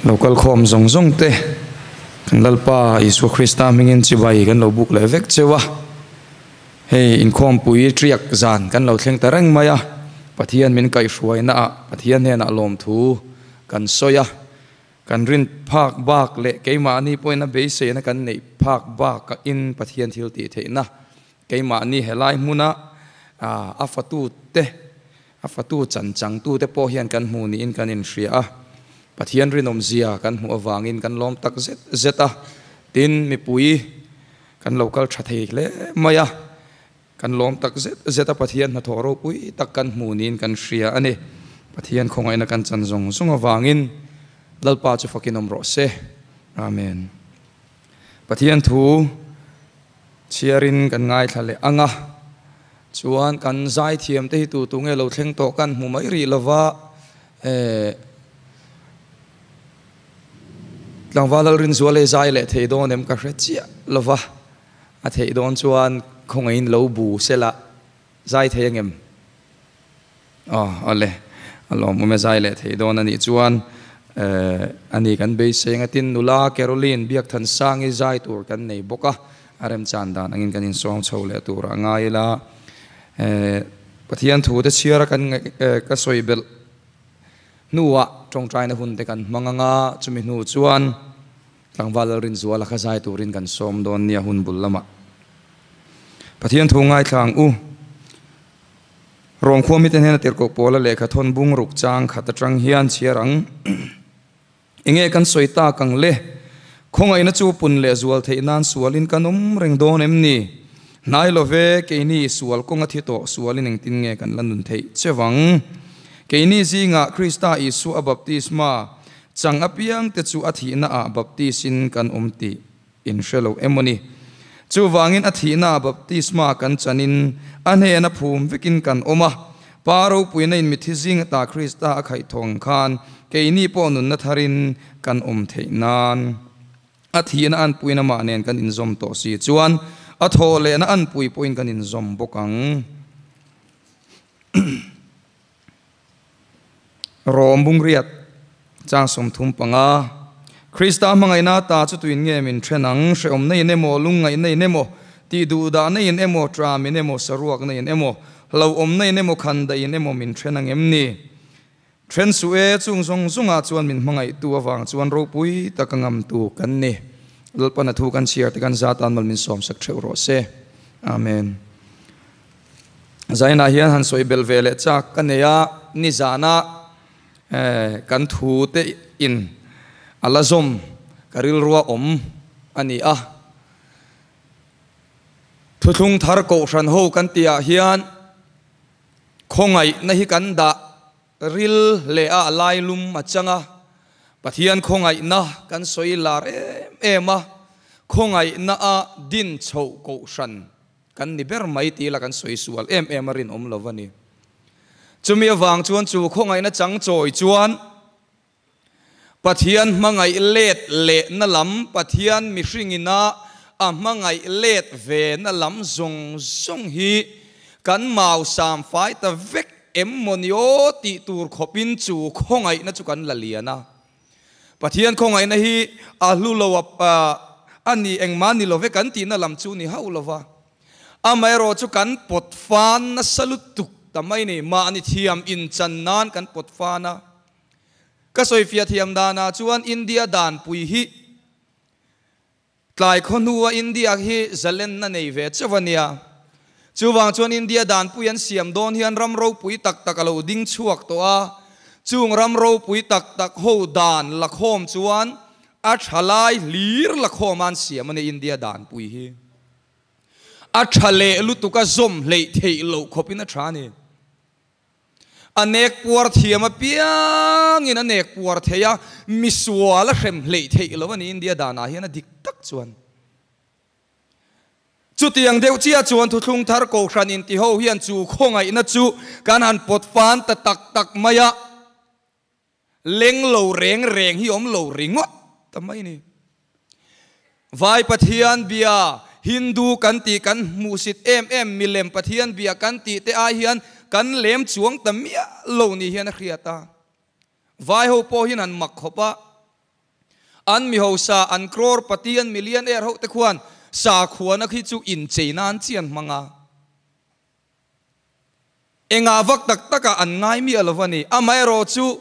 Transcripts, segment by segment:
Lo kal khawm zawng zawng te kan Lalpa Isua Krista hmingin chibai kan lo buk leh vek cheu a. Hei inkhawmpui triak zan kan lo thleng ta reng mai a, Pathian min kaihhruaina ah Pathian hnenah lawmthu kan sawi a, kan rin phak bak leh keimahni pawhin a beiseina kan neih phak bak in Pathian thil tih theihna keimahni helai hmuna a fatu te A fatu chan changtute pawh hian kan hmu niin kan inhria a, Pathian rinawmzia kan hmuh avangin kan lawm tak zet zet a, tin mipui kan lo kal tha thei hle mai a, kan lawm tak zet zet a, Pathian hnathawh ropui tak kan hmu niin kan hria a ni. Pathian khawngaihna kan chan zawng zawng avangin Lalpa chu fakin awm rawh se. Amen. Pathian thu chhiarin kan ngaithla leh ang a, chuan kan zaithiam te hi tu tu nge lo thleng tawh kan hmu mai rih lova, eh tlangval Lalrinzuala hi zai leh thei dawn em ka hre chiah lova, a theih dawn chuan khawngaihin lo bu sela zai thei angem? Aw awle, a lawmawm e zai leh theih dawn a nih chuan eh ani kan beisei anga tin nula Caroline Biakthansangi zai tur kan nei bawk a, a remchan dan angin kan insawm chho leh tur a ngai ila eh Pathian thu te chhiar a kan eh ka sawi belh hnuah tawngtaina hun te kan hmang anga chumi hnu chuan Tlangval Lalrinzuala kha zai turin kan sawm dawn nia hun bul lamah Pathian thu ngaithla ang u. Rawngkhua mite hnena tirhkoh pawla lehkha thawn bung ruk chang khat atang hian chhiar ang. Enge kan sawi tak ang le? Khawngaihna chu pun leh zual theih nan sualin kan awm reng dawn em ni? Hnai lo ve, keini sual kawng a thi tawh sualin engtin nge kan la nun theih che vang? Keini zingah Krista Isua a baptisma chang apiang te chu a thihna ah baptisin kan awm tih In hre lo emaw ni? Chuvangin a thihna baptisma kan chanin a hnena phum vekin kan awm a. Pa ropuina in mithi zing ata Krista a khaih thawng khan keini pawh nunna tharin kan awm theih nan a thihna anpuina mah nen kan inzawm tawh si chuan a thawh lehna anpui pawhin kan inzawm bawk ang. Rom bungriat chang 35 Krista hmangaihna ata chu tuin nge min then ang? Hrehawmna in emaw, lungngaihna in emaw, tihduhdahna in emaw, tram in emaw, saruakna in emaw, hlauhawmna in emaw, khandaih in emaw min then ang em ni? Then suh e, chung zawng zawngah chuan min hmangaihtu avang chuan ropui taka ngamtu kan ni. Lalpana thu kan chhiar te kan zatan mal min sawmsak theuh rawh se. Amen. Zainah hian han sawi belh ve leh chak ka nei a, nizana kan thu te in a la zawm ka rilrua awm a ni a. Thuthlung thar kohhran ho kan tihah hian khawngaihna hi kan dah ril leh a, a lailum a chang a, Pathian khawngaihna kan sawi lar em em a, khawngaihna a din chhoh kohhran Kan ni ber mai tih la kan sawi sual em em a rinawm lo a ni. Chumi avang chuan chu khawngaihna chang chawi chuan Pathian hmangaih let lehna lam, Pathian mihringina a hmangaih let vena lam zawng zawng hi kan mau sam fai ta vek em maw ni aw tih tur khawpin chu khawngaihna chu kan la lian a. Pathian khawngaihna hi a hlu lo a a ni engmah ni lo ve kan tihna lam chu ni hauh lo va. Amaherawh chu kan pawt fan nasa lutuk ta mai ni. Mahni thiam inchan nan kan pawt fan a. Ka sawifiah thiam danah chuan India danpui hi Tlai khaw hnua India hi zalenna nei ve chauh a nia. Chuvang chuan India danpui an siam dawn hian ram ropui tak tak a lo ding chhuak tawh a. Chung ram ropui tak tak ho dan lakhawm chuan a tha lai hlir lakhawm a an siam a ni India danpui hi. A tha leh lutuk a zawm hleih theih loh khawpin a tha a ni. A nek puar thiam apiangin a nek puar thei a, misual a hrem hleih theih lo a ni India danah hian a dik tak chuan. Chutiang deuh chiah chuan thuthlung thar kohhran intiho hian chu khawngaihna chu kan han pawt fan ta tak tak mai a, Leng lo reng reng hi awm lo ringawt ta mai ni. Vai Pathian bia, Hindu kan tih kan hmuhsit em em milem Pathian bia kan tih te ai hian kan lem chuang ta miah lo ni hian a hriat a. Vai ho pawh hian han mak khawp a. An mi hausa, an crore pati, an millionaire ho te khuan sakhuana khi chu inchei nan chi an hmang a. Engah vak tak takah an ngai miah lo a ni. Amaherawh chu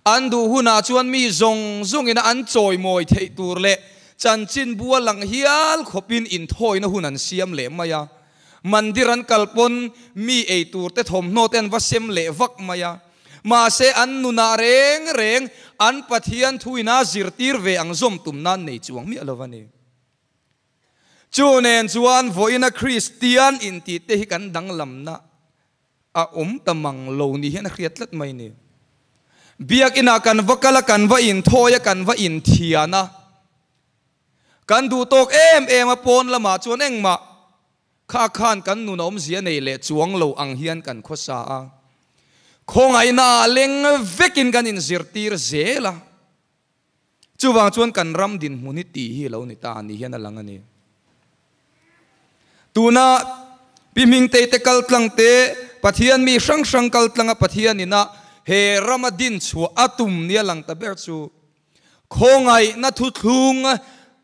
an duh hunah chuan mi zawng zawngin an chawimawi theih tur leh chanchin bua lang hial khawpin inthawina hun an siam leh mai a. Mandir an kal pawn mi ei tur te thawmhnaw te an va sem leh vak mai a. Mahse an nunah reng reng an Pathian thuina zirtir ve ang zawm tum nan nei chuang miah lo a ni. Chu nen chuan vawiina Kristian intih te hi kan danglamna a awm ta mang lo ni hian a hriat tlat mai ni. Biakinah kan va kal a, kan va inthawi a, kan va inthian a, kan duh tawk em em a, pawn lamah chuan engmah kha khan kan nun a awmzia nei leh chuang lo ang hian kan khawsa a, khawngaihna ah leng vekin kan inzirtir zel a. Chuvang chuan kan ram dinhmun hi tih hi lo ni ta ni hian a lang a ni. Tuna Pi Hmingtei te kal tlang te, Pathian mi hrang hrang kal tlanga Pathian ina he rama din chhuah a tum nia lang ta ber chu khawngaihna thuthlung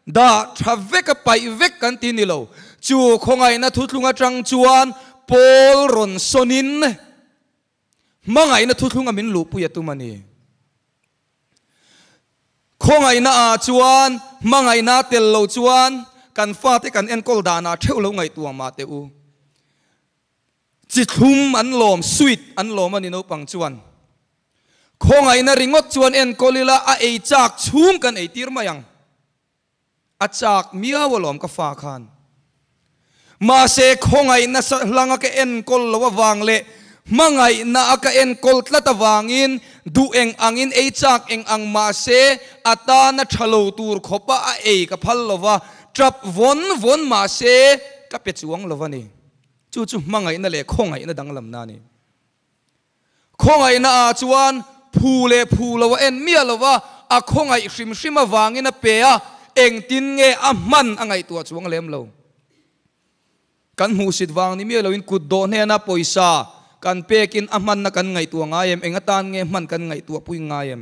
dah tha vek a paih vek kan ti ni lo. Chu khawngaihna thuthlung atang chuan pawl rawn sawnin hmangaihna thuthlunga min luhpui a tum a ni. Khawngaihna ah chuan hmangaihna tel lo chuan kan fate kan enkawl danah theuh lo ngaihtuah mah teh u. Chi thlum an lawm, sweet an lawm a ni naupang chuan. Khawngaihna ringawt chuan enkawl ila a ei chak chhung kan eitir mai ang. A chak miau alawm ka fa khan. Mahse khawngaihna hlanga ka enkawl lo avang leh hmangaihna a ka enkawl tlat avangin duh eng angin ei chak eng ang mahse a tana tha lo tur khawpa a ei ka phal lo va, tap vawn vawn mahse ka pe chuang lo a ni. Chu chu hmangaihna leh khawngaihna danglamna a ni. Khawngaihna ah chuan phu leh phu lo a en miah lo va, a khawngaih hrim hrim avangin a pe a, engtin nge a hman a ngaihtuah chuang lem lo. Kan hmuhsit vang ni miah loin kut dawh hnena pawisa kan pekin a hmanna kan ngaihtuah ngai em? Eng atan nge hman kan ngaihtuah pui ngai em?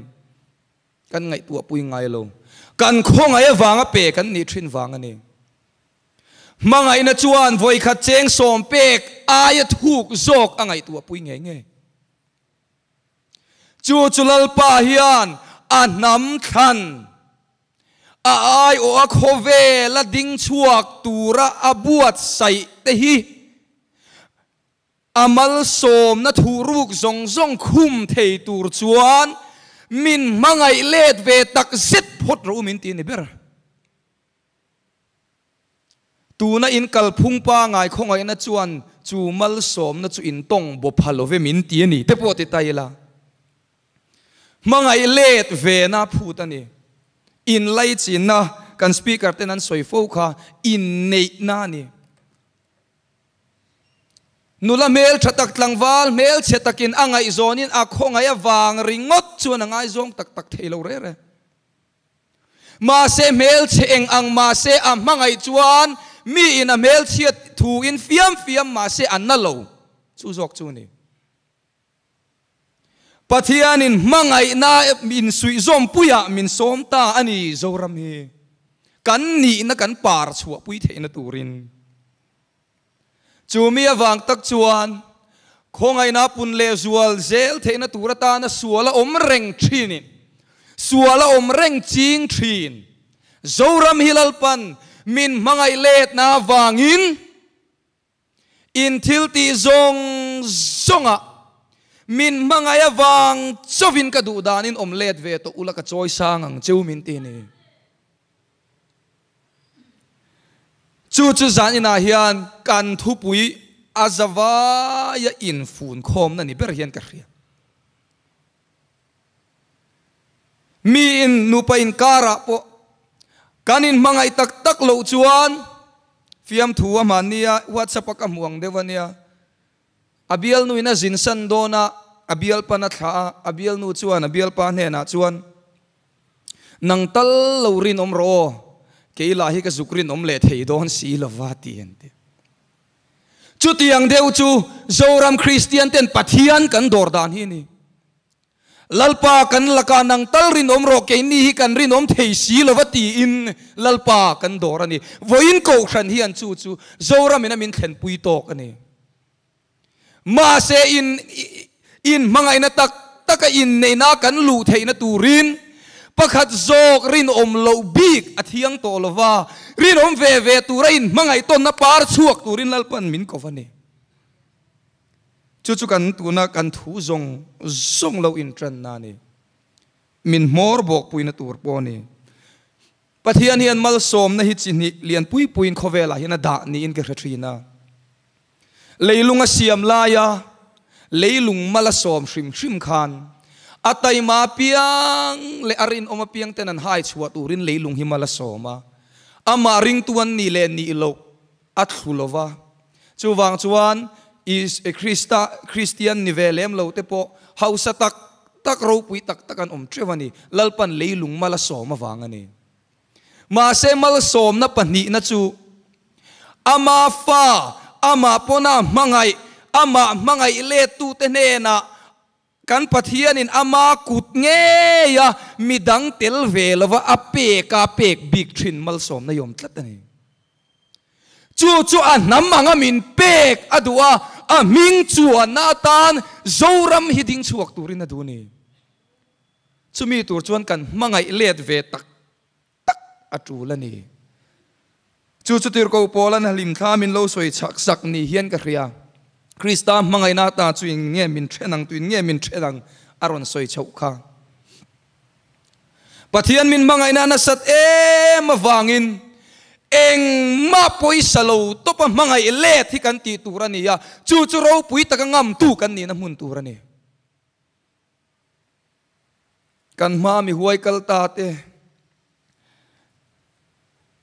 Kan ngaihtuah pui ngai lo. Kan khawngaih avanga pe kan nih thin vang a ni. Hmangaihna chuan vawikhat cheng sawm pek aia thuk zawk a ngaihtuah pui ngei ngei. Chu chu Lalpa hian a hnam thlan, a aiawh a khawvel a ding chhuak tura a buatsaih te hi a malsawmna thuruk zawng zawng khum thei tur chuan min hmangaih let ve tak zet phawt rawh u min ti a ni ber. Tuna in kalphung pangai khawngaihna chuan chu malsawmna chu in tawng baw pha lo ve min ti a ni te pawh ti ta ila. Hmangaih let vena phut a ni. In laichinna kan speaker ten an sawi fo kha inneihna a ni. Nula hmel tha tak tlangval hmel chhe takin a ngaihzawnin a khawngaih avang ringawt chuan a ngaizawng tak tak thei lo rere. Mahse hmelchhe eng ang mahse a hmangaih chuan mi in a hmelchhiat thu in fiam fiam mahse a na lo chu zawk chu ni. Pathian in hmangaihna in suih zawm puiah min sawm ta a ni Zoram hi kan nihna kan par chhuah pui theihna turin. Chu mi avang tak chuan khawngaihna pun leh zual zel theihna tur atana sual a awm reng thinin, sual a awm reng ching thin. Zoram hi Lalpan min hmangaih letna avangin in thil tih zawng zawngah min hmangaih avang chauhin ka duh danin awm let ve tawh ula ka chawi sang ang cheu min ti ni. Chu chu zan inah hian kan thupui a zavaia infun khawmna ni ber hian ka hria. Mi in nupa inkarah pawh kan inhmangaih tak tak loh chuan fiamthu a hman nia, WhatsApp a ka hmu ang deuh a nia. A bialnuin a zinsan dawn a, a bialpan a thlah a, a bialnu chuan a bialpa hnenah chuan, Nang tal lo rinawm rawh aw, kei lah hi ka zuk rinawm leh thei dawn si lova ti an ti. Chutiang deuh chu Zoram Kristian ten Pathian kan dawr dan hi a ni. Lalpa kan lakah nang tal rinawm rawh, keini hi kan rinawm thei si lova tiin Lalpa kan dawr a ni. Vawiin Kohhran hian chu chu Zoramin a min thlenpui tawk a ni. Mahse in in hmangaihna tak taka inneihna kan luh theihna turin pakhat zawk rinawm loh bik a thiang tawh lova, rinawm ve ve tura in hmangaih tawnna par chhuak turin Lalpan min ko va ni. Chu chu kan tuna kan thu zawng zawng lo intranna a ni. Min hmawr bawkpuina tur pawh a ni. Pathian hian malsawmna hi chi hnih lian pui puiin khawvelah hian a dah niin ka hre thin a. Leilung a siam laia leilung mal a sawm hrim hrim khan a taima apiang leh a rinawm apiang ten an hai chhuah turin leilung hi mal a sawm a. Amah ringtu an nih leh nih loh a thlu lo va. Chuvang chuan Krista Kristian ni ve lem lo te pawh hausa tak tak ropui tak tak an awm teuh a ni. Lalpan leilung mal a sawm avang a ni. Mahse malsawmna pahnihna chu ama fa, amah pawna hmangaih, amah hmangaih lettute hnenah Kan Pathianin ama kut ngeia midang tel ve lova a pek a pek bik thin malsawmna i awm tlat a ni. Chu chu a hnam anga min pek a duh a, a hming chuanna atan Zoram hi ding chhuak turin a duh a ni. Chumi tur chuan kan hmangaih let ve tak tak a tul a ni. Chu chu tirhkoh Paula'n a hlimthla min lo sawi chak sak ni hian ka hria. Krista hmangaihna ata chu eng nge min then ang, tuin nge min then ang a rawn sawi chhoh kha. Pathian min hmangaihna a nasat em avangin engmah pawisa lo tawpa hmangaih let hi kan tih tur a ni a, chu chu ropui taka ngamtu kan nihna hmun tur a ni. Kan hma mi huai kal ta te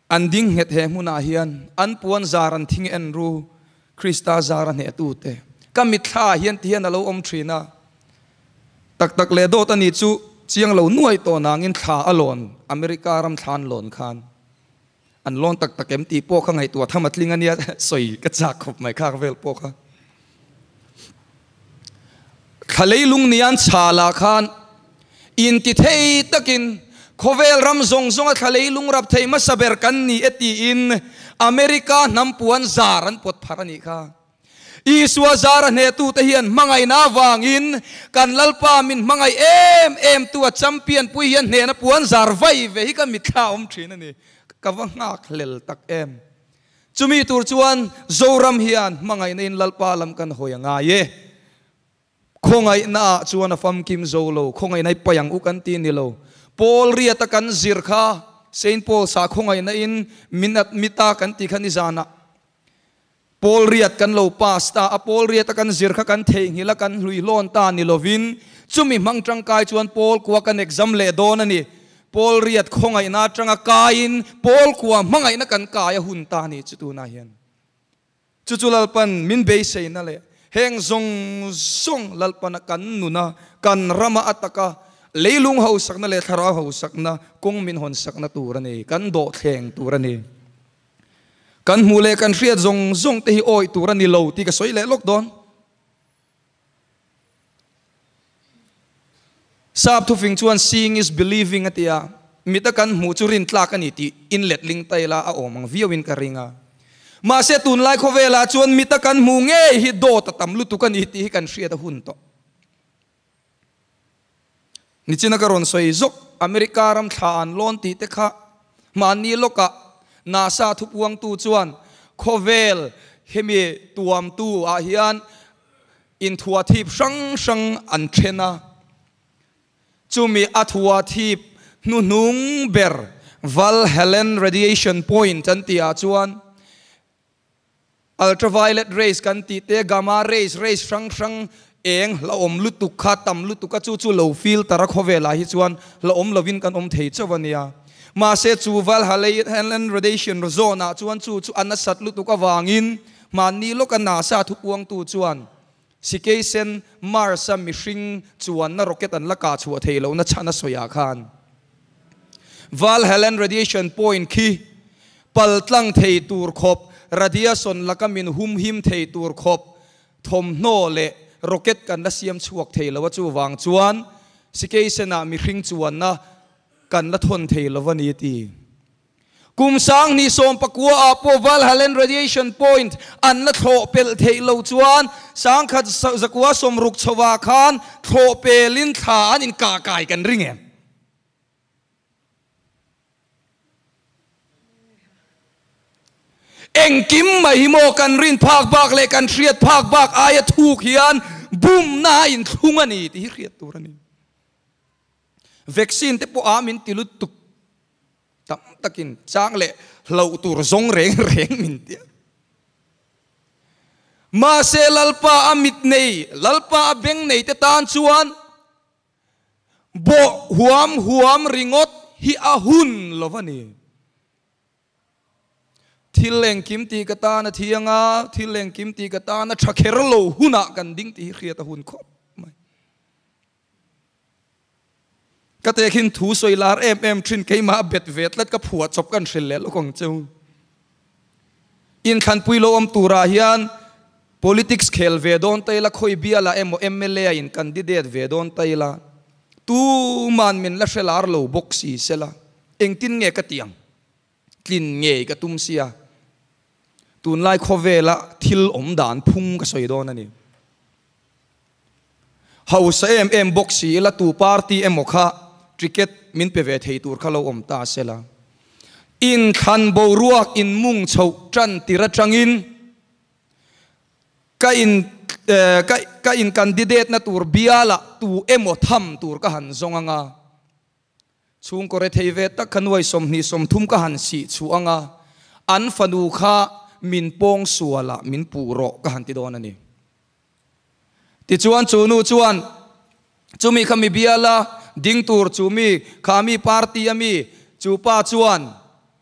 an ding nghet he hmunah hian an puan zar an thing en ru Krista zar a hneh tu te ka mitthla ah hian ti hian a lo awm thin a tak tak leh dawt a ni chu chiang lo nuai tawh nangin thla a lawn America ram thla an lawn khan an lawn tak tak em tih pawh kha ngaihtuah tham a tling a nia sawi ka chak khawp mai khak vel pawh kha thla leilung nian chhalah khan inti thei takin khawvel ram zawng zawnga thla leilung rap thei hmasa ber kan ni e tiin America hnam puan zar an pawt phar a nih kha. Isua zara hnehtute hian hmangaihna avangin kan Lalpa min hmangaih em em tu a champion pui hian hnehna puan zar vai ve hi ka mitthla awm thin a ni. Ka va nghak hlel tak em. Chumi tur chuan Zoram hian hmangaihna in Lalpa lam kan hawi a ngai e. Khawngaihna ah chuan a famkim zo lo, khawngaihna i paih ang u kan ti ni lo. Paul riata kan zir kha Saint Paul sa khawngaihna in min admit a kan ti kha nizanah Paul riat kan lo pass ta a, Paul riata kan zir kha kan theihnghilh a, kan hlui hlawn ta ni lovin chumi hmang tangkai chuan Paul kua kan exam leh dawn a ni. Paul riat khawngaihna atanga kaiin Paul kua hmangaihna kan kai a hun ta a ni chu tunah hian. Chu chu Lalpan min beiseina leh heng zawng zawng Lalpana kan nuna, kan rama a taka leilung hausakna leh thlarau hausakna kawng min hawnsakna tur a ni, kan dawhthleng tur a ni. Kan hmuh leh kan hriat zawng zawng te hi awih tur a ni lo tih ka sawi leh lawk dawn. Sap thufing chuan seeing is believing a ti a, mit a kan hmuh chu rintlak a ni tih in letling ta ila a awm ang viau in ka ring a. Mahse tunlai khawvelah chuan mit a kan hmuh ngei hi dawt a tam lutuk a ni tih hi kan hriat a hun tawh. Nichina ka rawn sawi zawk, America ram thla an lawn tih te kha hmanni lawkah NASA thupuangtu chuan khawvel hemi tuamtu ah hian inthuathip hrang hrang an then a, chumi a thuathip hnuhnung ber Val Halen Radiation Point an tih ah chuan Ultraviolet rays kan tih te, gamma rays, rays hrang hrang eng hlauhawm lutuk kha tam lutuk a, chu chu lo filter a khawvelah hi chuan hlauhawm lovin kan awm thei chauh a nia. Mahse chu Valhalla radiation zone ah chuan chu chu a nasat lutuk avangin hmanni lawka NASA thupuangtu chuan Sikeisen Mars a mihring chuanna rocket an la kah chhuah thei lohna chhan a sawiah khan Valhallan radiation point khi pal tlang thei tur khawp radiation laka min humhim thei tur khawp thawmhnaw leh rocket kan la siam chhuak thei lo a chuvang chuan Sikeisen-ah mihring chuanna kan la thawn thei lo a ni a ti. Kum 2019 ah pawh Valhallen Radiation Point an la thlawh pelh theih lo chuan 1960 chhovah khan thlawh pelin thla an inkah kai kan ring em? Engkim mai hi maw kan rin phak bak leh kan hriat phak bak aia thuk hian bumna a inthlung a ni tih hi hriat tur a ni. Vaccine te pawh a min ti lutuk tam takin chang leh hlauh tur zawng reng reng min ti a. Mahse Lalpa a mit nei, Lalpa a beng nei te tan chuan Bawh huam huam ringawt hi a hun lo a ni. Thil engkim tih ka tan a thiang a, thil engkim tih ka tan a tha kher lo hunah kan ding tih hi hriat a hun khawp mai. Ka tehkhin thu sawi lar em em thin keimah a bet ve tlat ka phuah chawp kan hrilh leh lawk ang cheu. Inthlanpui lo awm turah hian Politics khel ve dawn ta ila, khawi bialah emaw mla in candidate ve dawn ta ila, tuman min la hre lar lo bawk si sela, engtin nge ka tih ang? Tlin ngei ka tum sia. Tunlai khawvela thil awm dan phung ka sawi dawn a ni. Hausa em em bawk si ila tu party emaw kha ticket min pe ve thei tur kha lo awm ta sela. Inthlan boruak inmung chhoh tan tir atangin Ka in ka ka in candidate na tur bialah tu emaw tham tur ka han zawng anga, chhungkaw rethei ve tak kha nuai 20, 30 ka han sih chhuah anga, an fanu kha min pawng sualah min puh rawh ka han ti dawn a ni. Tichuan chu nu chuan chumi kha mi biala ding tur chu mi kha mi party a mi chu pa chuan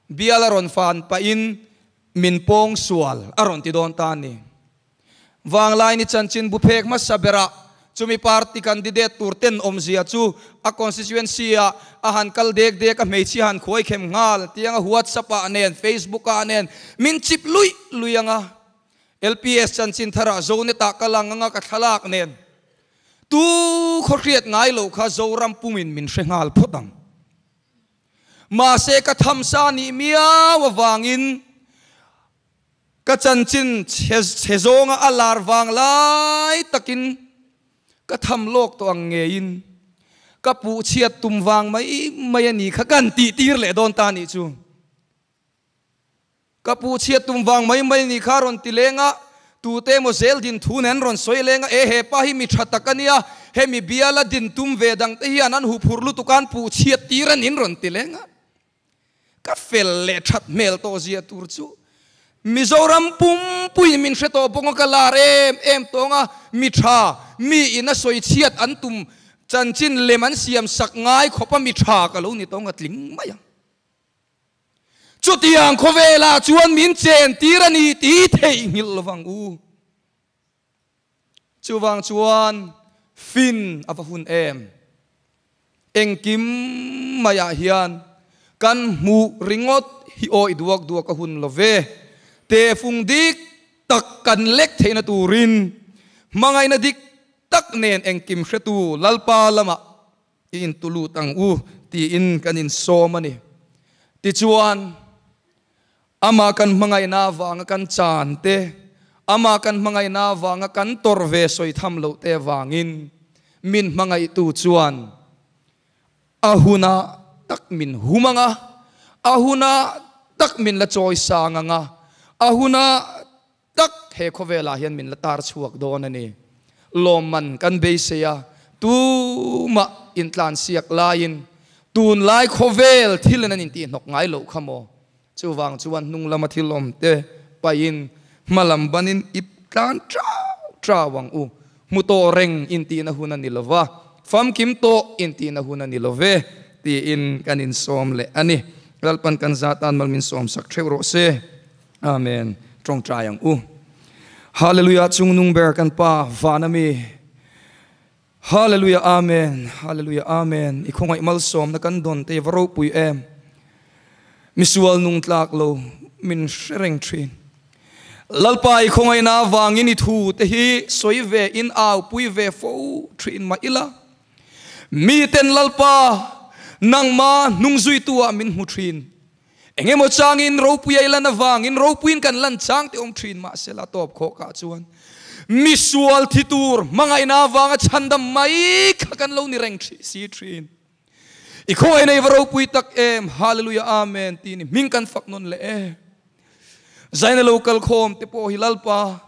biala rawn fan pahin Min pawng sual a rawn ti dawn ta a ni. Vanglaini chanchin bu phek hmasa berah chumi party candidate tur ten awmzia chu a constituency ah a han kal dek dek a, hmeichhia han khuai khem nghal tiang a WhatsApp ah nen Facebook ah nen min chip luih luih ang a. LPS chanchin tharah Zonet ah ka lang anga ka thlalak nen tu khaw hriat ngai lo kha Zoram pumin min hre nghal phawt ang. Mahse ka thamsa nih miau avangin ka chanchin chhe zawnga a lar vang lai takin ka tham lawk tawh ang ngeiin ka puh chhiat tum vang mai mai a ni kha kan tih tir leh dawn ta nih chu. Ka pu chhiat tum vang mai mai ni kha rawn ti leng a, tute emaw zel din thu nen rawn sawi leng a, e he pa hi mi tha tak a nia, hemi biala din tum ve dang te hian an huphurh lutuk a an puh chhiat tir a nin rawn ti leng a. Ka fel leh that hmel tawh zia tur chu Mizoram pumpuiin min hre tawh bawk a, ka lar em em tawng a, mi tha, mi in a sawi chhiat an tum chanchin lem an siam sak ngai khawp a mi tha ka lo ni tawng a tling mai ang. Chutiang khawvelah chuan min chen tir a ni tih theihnghilh lovang u. Chuvang chuan fin a va hun em? Engkim maiah hian kan hmuh ringawt hi awih duak duak a hun lo ve. Tehfung dik tak kan lek theihna turin hmangaihna dik tak nen engkim hretu Lalpa lamah I intulut ang u tiin kan insawm a ni. Tichuan, amah kan hmangaihna avanga kan chan te, amah kan hmangaihna avanga kan tawrh ve sawi tham loh te avangin min hmangaihtu chuan a hunah tak min hum ang a, a hunah tak min la chawi sang ang a, a hunah tak he khawvelah hian min la tar chhuak dawn a ni. Lawmman kan beisei a, tumah intlansiak laiin tunlai khawvel thil in an intihhnawk ngai loh kha maw? Chuvang chuan hnung lama thil awm te pahin hma lam banin ip tlan trau trau ang u. Hmu tawh reng intihna hun a ni lo va, famkim tawh intihna hun a ni lo ve tiin kan insawm leh a ni. Lalpan kan zatan mal min sawmsak theuh rawh se. Amen. Tawngtai ang u. Hallelujah chungnung ber kan pa van ami. Hallelujah amen. Hallelujah amen. I khawngaih malsawmna kan dawn te va ropui em. Misual nung tlak lo min hre reng thin. Lalpa i khawngaihna avangin i thu te hi sawi ve in au pui ve fo thin mah ila. Miten Lalpa, nangma hnungzuitu ah min hmu thin. Engemaw changin ropui a i lan avangin ropuiin kan lan chang te awm thin mahsela tawp khawh kah chuan misual thi tur hmangaihna avanga chhandam mai kha kan lo ni reng si thin. I khawngaih nei va ropui tak em, Hallelujah Amen ti ni hming kan fak nawn leh e. Zaina lo kal khawm te pawh hi Lalpa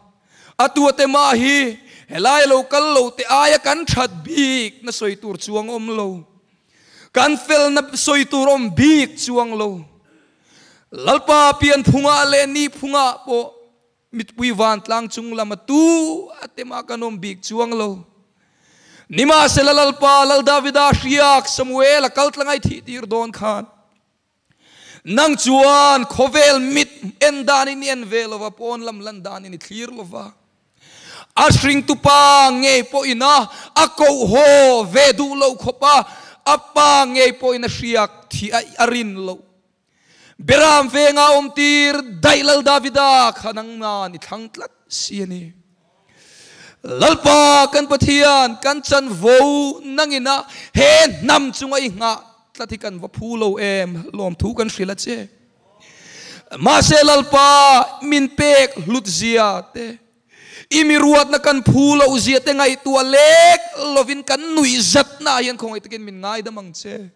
a tua te mah hi helai lo kal lo te aia kan that bik na sawi tur chuang awm lo. Kan felna sawi tur awm bik chuang lo. Lalpa pian phungah leh ni phungah pawh Mitpui vantlang chung lam a tu a te mah kan awm bik chuang lo. Nimahsela Lalpa Lal Davida hriak Samuel a kal tlangai thih tir dawn khan nang chuan khawvel mit en danin i en ve lova, pawn lam lan danin i thlir lova. A hringtu pa ngei pawhin a a koh haw ve duh lo khawp a, a pa ngei pawhin a hriak thih a a rin loh. Beram venga awmtir daih Lal Davida kha nangman i thlang tlat si a ni. Lalpa kan Pathian kan chanvo nangina he hnam chunga i nghah tlat hi kan va phu lo em, lawmthu kan hrilh a che. Mahse Lalpa min pek hlut zia te, i mi ruatna kan phu loh zia te ngaihtuah lek lovin kan nuih zatna ah hian khawngaih takin min ngaidam ang che.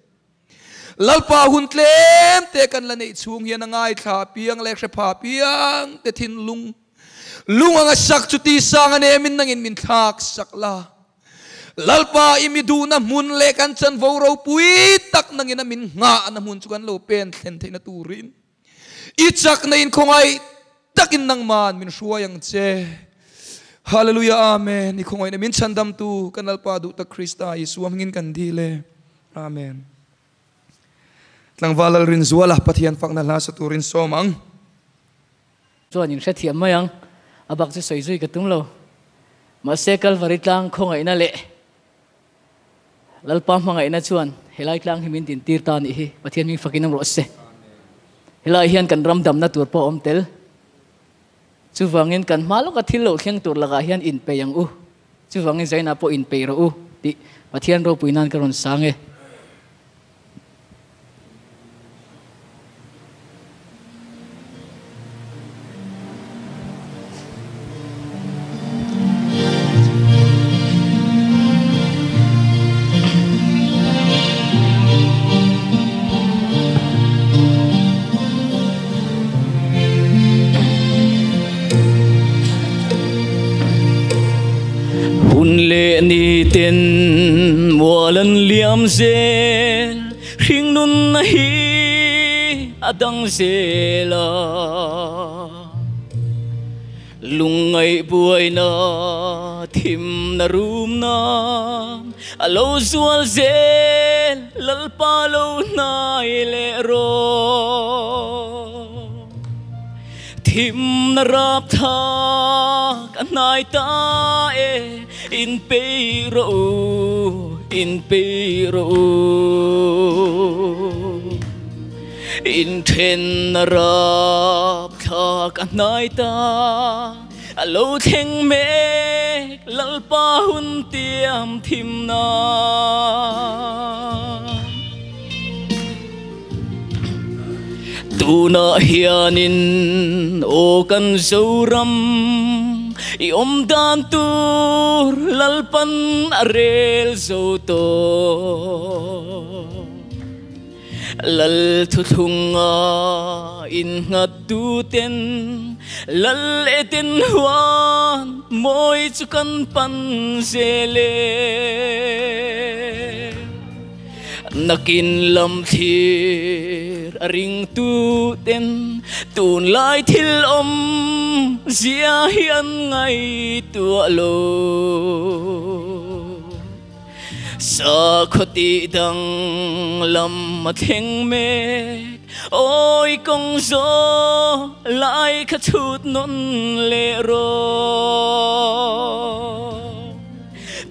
Lalpa hun tlem te kan la neih chhung hian a ngaithla piang leh hrepha piang te thinlung lung anga sak chu tisang a nemin nangin min thlak sak la. Lalpa i mi duhna hmun leh kan chanvo ropui tak nangin a min nghahna hmun chu kan lo pen thlen theihna turin i chakna in khawngaih takin nangman min hruai ang che. Hallelujah Amen. I khawngaihna min chhandamtu kan Lalpa duh tak Krista Isua hmingin kan dil e. Amen. Tlangval Lalrinzuala Pathian fakna hla sa turin sawm ang. Chuan in hrethiam mai ang, a bak chu sawi zui ka tum lo. Mahse Kalvari tlang khawngaihna leh Lalpa hmangaihna chuan helai tlang hi min din tir ta nih hi Pathian hming fakin awm rawh se. Helai hian kan ram damna tur pawh a awm tel. Chuvangin kan hma lawka thil lo thleng tur lakah hian inpeih ang u. Chuvangin Zaina pawh inpeih rawh u tih Pathian ropui nan ka rawn sang e. Hun leh ni ten mual an liam zel, hringnunna hi a dang zel a. Lungngaih buaina thimna rumna a lo zual zel, Lalpa lo hnai leh rawh. Thimna rap thak a hnai ta e, inpei rawh u, inpei rawh u. Inthenna rap thlak a hnai ta, a lo thleng mek Lalpa hun tiam thimna. Tunah hianin aw kan Zoram i awm dan tur Lalpan a rel zo tawh. Lal thuthlunga innghat tuten Lal eten huan mawi chu kan pan zel e. Nakin lam thlir a ring tuten tunlai thil awm zia hi an ngaihtuah lo. Sakhaw tih dang lam a thleng mek, awi kawng zaw lai kha chhut nawn leh rawh.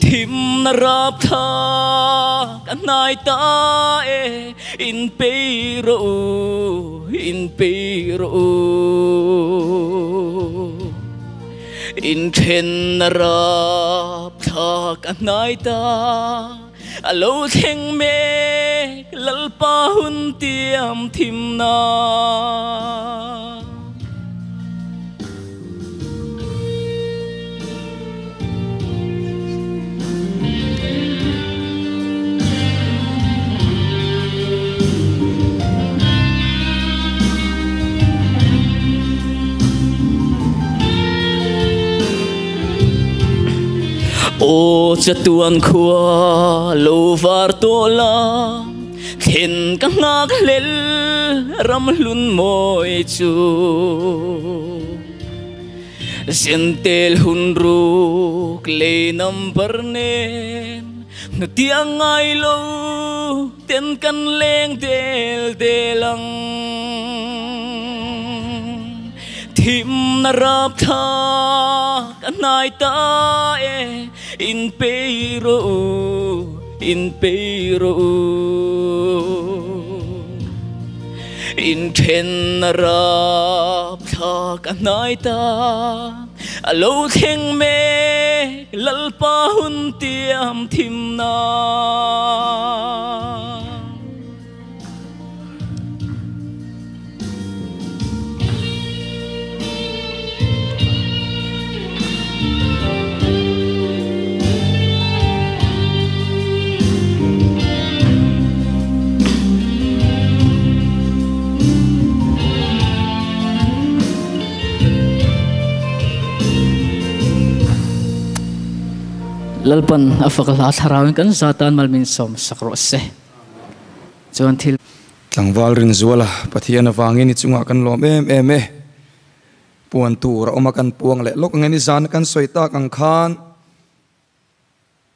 Thimna rap thlak a hnai ta e, inpei rawh u, inpei rawh u. Inthenna rap thlak a hnai ta, A lo thleng mek Lalpa hun tiam thim na. Aw chatuan khua lo var tawh la, thlen ka nghak hlel ram hlun mawi chu. Zentel hun ruk lei number nen, hnutiang ngai lo ten kan leng del del ang. Thimna rap thlak a hnai ta e, in pei rawh u, in pei rawh u. In thenna rap thlak a hnai ta, a lo thleng mek Lalpa hun tiam thimna. Lalpan a fak hla thlarauin kan zatan malmin sawm sak rawh se. Chuan thil. Tlangval Rinzuala, Pathian avangin i chungah kan lawm em em e. Puan tur a awm a kan puang leh lawk ang e. Nizan kan sawi tak ang khan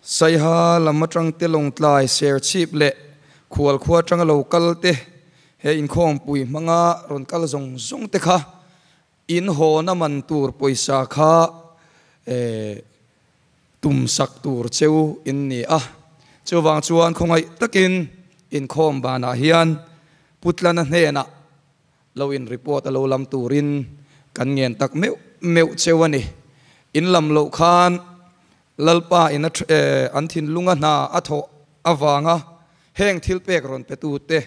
Saiha lam atang te Lawngtlai Serchhip leh Khualkhua atanga lo kal te he inkhawmpui hmanga rawn kal zawng zawng te kha in hawna man tur pawisa kha tum sak tur cheu in ni a. Chuvang chuan khawngaih takin inkhawm banah hian Putlana hnenah lo in report a lo lam turin kan ngen tak meuh meuh cheu a ni. In lam loh khan Lalpa in an thinlunga hna a thawh avanga heng thil pek rawn petute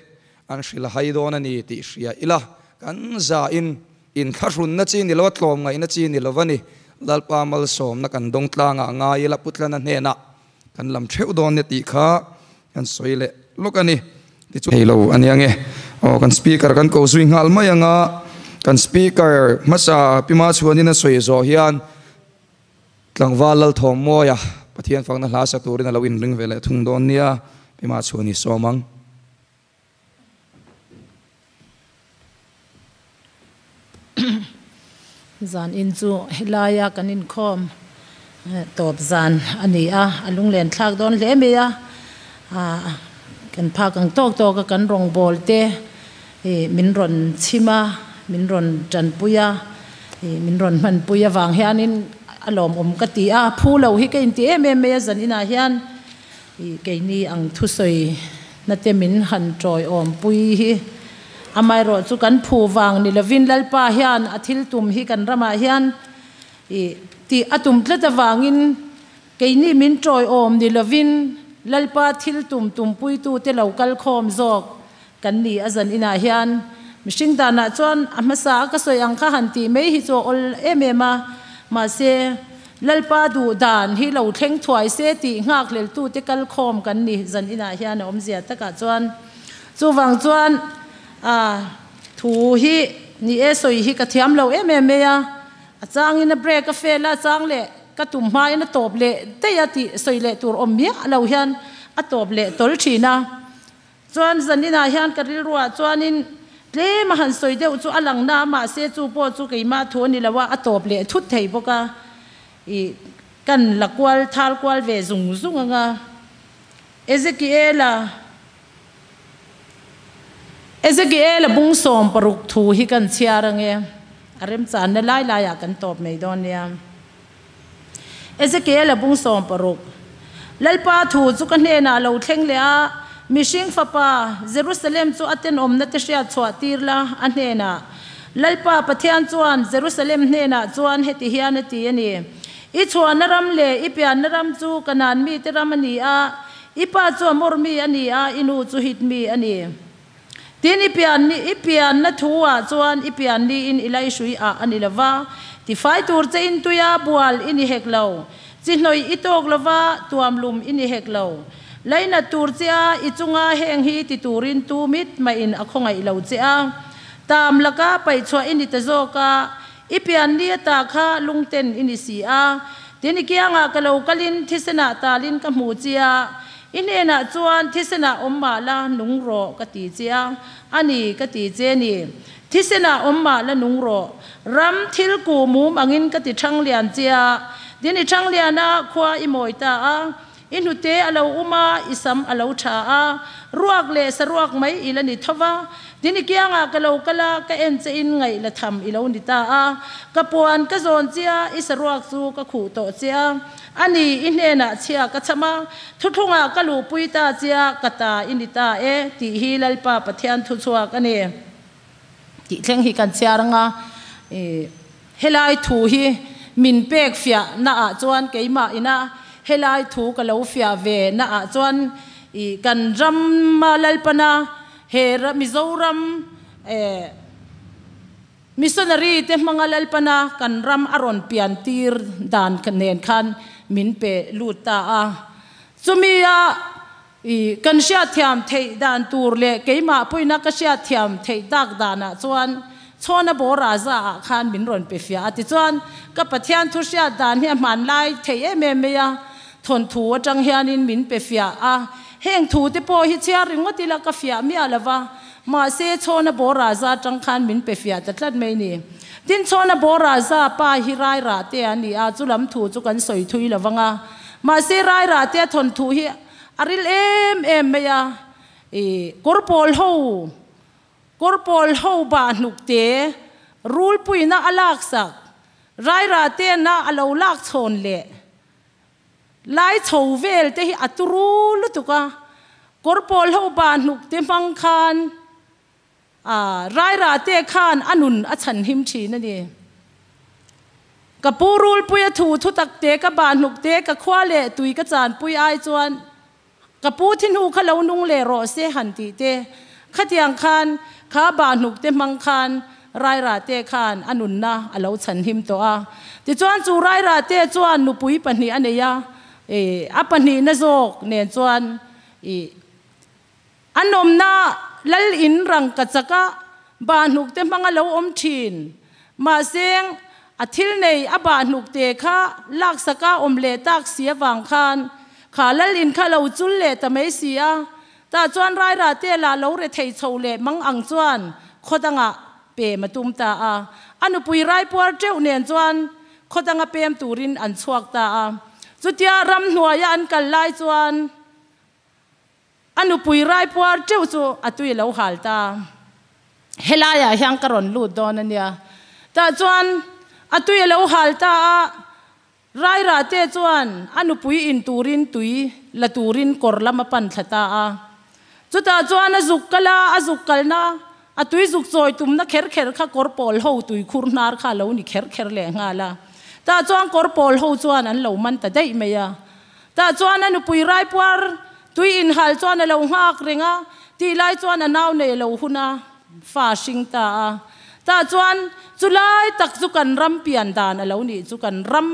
an hrilh a hai dawn a ni tih hria ila, kan zain inthlahrunna chi ni lo a, tlawmngaihna chi ni lo a ni. Lalpa malsawmna kan dawng tlangah ngai ila, Putlana hnenah kan lam theuh dawn nia tih kha kan sawi leh lawk a ni. Tichuan thei lo a nia nge. Aw kan speaker kan ko zui nghal mai anga, kan speaker hmasa Pima chhuanin a sawi zawh hian Tlangval Lalthawmmawia Pathian fakna hla sa turin a lo inring ve leh thung dawn nia, Pima chhuan i sawm ang. Zan in chu helaia kan inkhawm tawp zan a ni a, a lunglen thlak dawn hle mai a, kan phak ang tawk tawk a kan rawngbawl te min rawn chhim a, min rawn tanpui a, min rawn hmanpui avang hianin a lawmawm ka ti a, phu lo hi ka inti em em mai a zan inah hian keini ang thusawi na te min han tawiawmpui hi amaherawh chu kan phu vang ni lovin Lalpa hian a thil tum hi kan ramah hian tih a tum tlat avangin keini min tawiawm ni lovin Lalpa thil tum tumpuitute lo kal khawm zawk kan ni a zan inah hian mihring danah chuan a hmasa a ka sawi ang kha han tih mai hi chu a awl em em a, mahse Lalpa duh dan hi lo thleng thuai se tih nghakhleltute kal khawm kan ni zan inah hian a awmzia takah chuan chuvang chuan a thu hi ni e sawi hi ka thiam lo em em mai a, a changin a break a fel a, a chang leh ka tum hmain a tawp leh daih a tih sawi leh tur awm miah lo hian a tawp leh tawl thin a. Chuan zaninah hian ka rilruah chuanin tlem a han sawi deuh chu a lang na a, mahse chu pawh chu keimah thu a ni lo a, a tawp leh thut thei bawk a, ih kan la kual thal kual ve zung zung ang a. Ezekiela Ezekiela bung 60 thu hi kan chhiar ang e, a remchanna lai laiah kan tawp mai dawn nia. Ezekiela bung 60. Lalpa thu chu ka hnenah lo thleng leh a, Mihring fapa, Jerusalem chu a tenawmna te hriat chhuah tir la, a hnenah. Lalpa Pathian chuan Jerusalem hnenah chuan heti hian a ti a ni, I chhuahna ram leh i pianna ram chu Kanaan mite ram a ni a, I pa chu Amor mi a ni a, i nu chu Hit mi a ni. Tin, i pian ni, i pianna thu-ah chuan i pian niin i laihrui ah a ni lo va, tifai tur che in tuia bual i ni hek lo, chi hnawih i tawk lo va, tuamlum i ni hek lo. Lainat tur che a, i chunga heng hi ti turin tu mit mahin a khawngaih lo che a. Tam laka paihchhuah i ni ta zawk a, i pian ni ata kha lungten i ni si a. Tin, i kiangah ka lo kalin thisenah talin ka hmu che a, i hnenah chuan thisenah awm mah la nung rawh ka ti che a, a ni ka ti che ni. Thisenah awm mah la nung rawh. Ram thil kuh mum angin ka ti ṭhanglian che a, tin i ṭhanglian a, khua i mawi ta a. I hnute a lo um a, i sam a lo tha a, ruak leh saruak mai i la ni tho va. Tin i kiangah ka lo kal a, ka en che in ngaih la tham i lo ni ta a. Ka puan ka zawn che a, i saruak chu ka khuh tawh che a. A ni, i hnenah chhia ka cham a, thuthlungah ka luhpui ta che a, ka ta i ni ta e, tih hi Lalpa Pathian thuchhuak a ni. Tih thleng hi kan chhiar ang a, helai thu hi min pek fiah na ah chuan keimah ina helai thu ka lo fiah ve na ah chuan kan ram a Lalpana he Mizoram missionary te hmanga Lalpana kan ram a rawn pian tir dan nen khan min pe lut ta a, chumi a I kan hriatthiam theih dan tur leh keimah pawina ka hriatthiam theih tak danah chuan Chhawna Bawra za ah khan min rawn pe fiah a. Tichuan, ka Pathian thu hriat dan hi a hmanlai thei em em mai a, thawnthu atang hianin min pe fiah a. Heng thu te pawh hi chhiar ringawt ila ka fiah miah lo va, mahse Chhawna Bawra za atang khan min pe fiah ta tlat mai ni. Tin, Chhawna Bawra za pa hi Rairah te a ni a, chu lam thu chu kan sawi thui lo vang a. Mahse Rairah te a thawnthu hi A ril em em mai a, i kawr pawl ho, kawr pawl ho bah hnuk te, rulpuina a lak sak, raira tena a lo lak chhawn leh lai chho vel te hi a turu lutuk a, kawr pawl ho bah hnuk te hmang khan A raira te khan a nun a chhan him thin a ni. Ka pu rulpui a thu thu tak te, ka bah hnuk te, ka khua leh tui ka chanpui ai chuan ka pu thi hnu kha lo nung leh rawh se han tih te, khatiang khan kha bah hnuk te hmang khan raira te khan a nunna a lo chhan him tawh a. Tichuan chu raira te chuan nupui pahnih a nei a, a pahnihna zawk nen chuan i A nawmna lal in rangka chaka bahhnukte hmanga lo awm thin. Mahse, a thil nei a bahhnukte kha laksaka awm leh tak si avang khan kha lal in kha lo chul leh ta mai si a. Tah chuan Rairate lah lo rethei chho leh mang ang chuan khaw dangah pem a tum ta a. A nupui raipuar teuh nen chuan khaw danga pem turin an chhuak ta a. Chutia ramhnuaia an kal lai chuan A nupui raipuar teuh chu a tui lo hal ta. Helaiah hian ka rawn lut dawn a nia. Tah chuan a tui a lo hal ta a, Rairahte chuan a nupui in turin tui la turin kawr lam a pan thla ta a. Chutah chuan a zuk kal a, a zuk kalna a tui zuk chawi tumna kher kher kha kawr pawl ho tui khur hnar kha a lo ni kher kher leh nghal a. Tah chuan kawr pawl ho chuan an lo man ta daih mai a. Tah chuan a nupui raipuar tui inhal chuan a lo nghak reng a, tih lai chuan a nau nei lo hun a fa hring ta a. Tah chuan chu lai tak chu kan ram pian dan a lo nih chu kan ram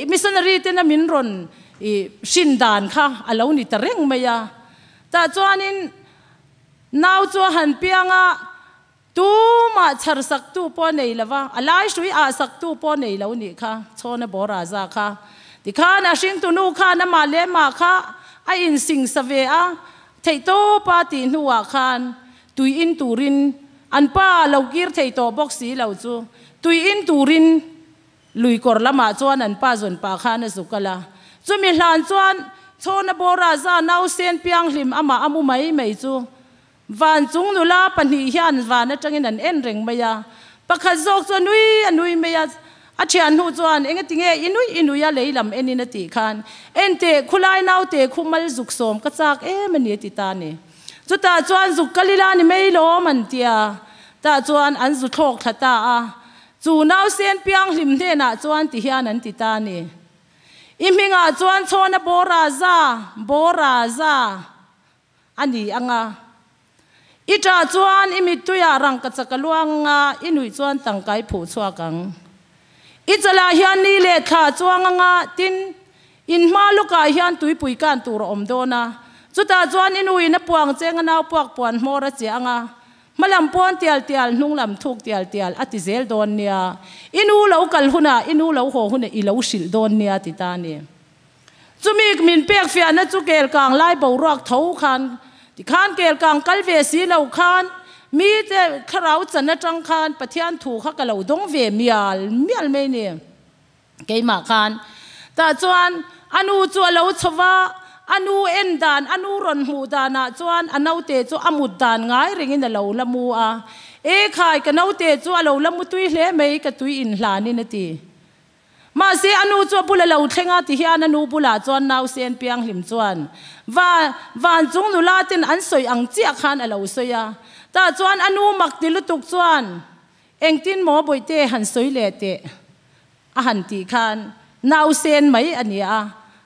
missionary tena min rawn hrin dan kha a lo ni ta reng mai a. Tah chuanin nau chu a han piang a, Tumah chhar saktu pawh a nei lo va, a lai hrui ah saktu pawh a nei lo nih kha, Chhawna Bawraza kha. Tikhan a hringtunu khan amah leh mah kha a insing sa ve a, theihtawpa tih hnuah khan tui in turin an pa lo kir thei tawh bawk si lo chu tui in turin lui kawr lamah chuan an pa zawn pah khan a zu kal a. Chumi hlan chuan Chhawna Bawraza nausen pianghlim amah a mu mai mai chu Van chung nula pahnih hian van atangin an en reng mai a, pakhat zawk chu a nui a nui mai a, a thian hnu chuan eng ati nge i nui i nui a lei lam enin a tih khan, Enteh khulai naute khu mal zuk sawm ka chak em a ni a ti ta a ni. Chutah chuan zuk kal ila ni mai lawm an ti a, tah chuan an zu thlawk thla ta a, chu nausen pianghlim hnenah chuan ti hian an ti ta a ni. I hmingah chuan Chhawna Bawra za, Bawra za a ni ang a. I ṭah chuan i mittuiah rangkachak a luang ang a, i nuih chuan tangka i phuh chhuak ang. I chalah hian ni leh thla a chuang ang a, tin, in hma lawkah hian tuipui kan tur a awm dawn a. Chutah chuan i nuin a puang cheng a nau puak puan hmawr a chiah ang a, hma lam pawn tial tial, hnung lam thuk tial tial a ti zel dawn nia. I nu lo kal hunah, i nu lo haw hunah i lo hrilh dawn nia ti ta a ni. Chumi min pek fiahna chu kel kang lai boruak tho khan tikhan kel kang kal ve si lo khan mite thlarau chan atang khan Pathian thu kha ka lo dawng ve mial mial mai ni. Keimah khan tah chuan a nu chu a lo chho va, a nu en dan, a nu rawn hmuh danah chuan a naute chu a mut dan ngai rengin a lo la mu a. E khai, ka naute chu a lo la mu tui hle mai, ka tui inhlanin a ti. Mahse, a nu chu a bula lo thleng a, tihian a nu bulah chuan nausen pianghlim chuan va van chung nula ten an sawi ang chiah khan a lo sawi a. Tah chuan a nu mak ti lutuk chuan, Engtin maw bawihte han sawi leh teh? a han tih khan nausen mai a ni a.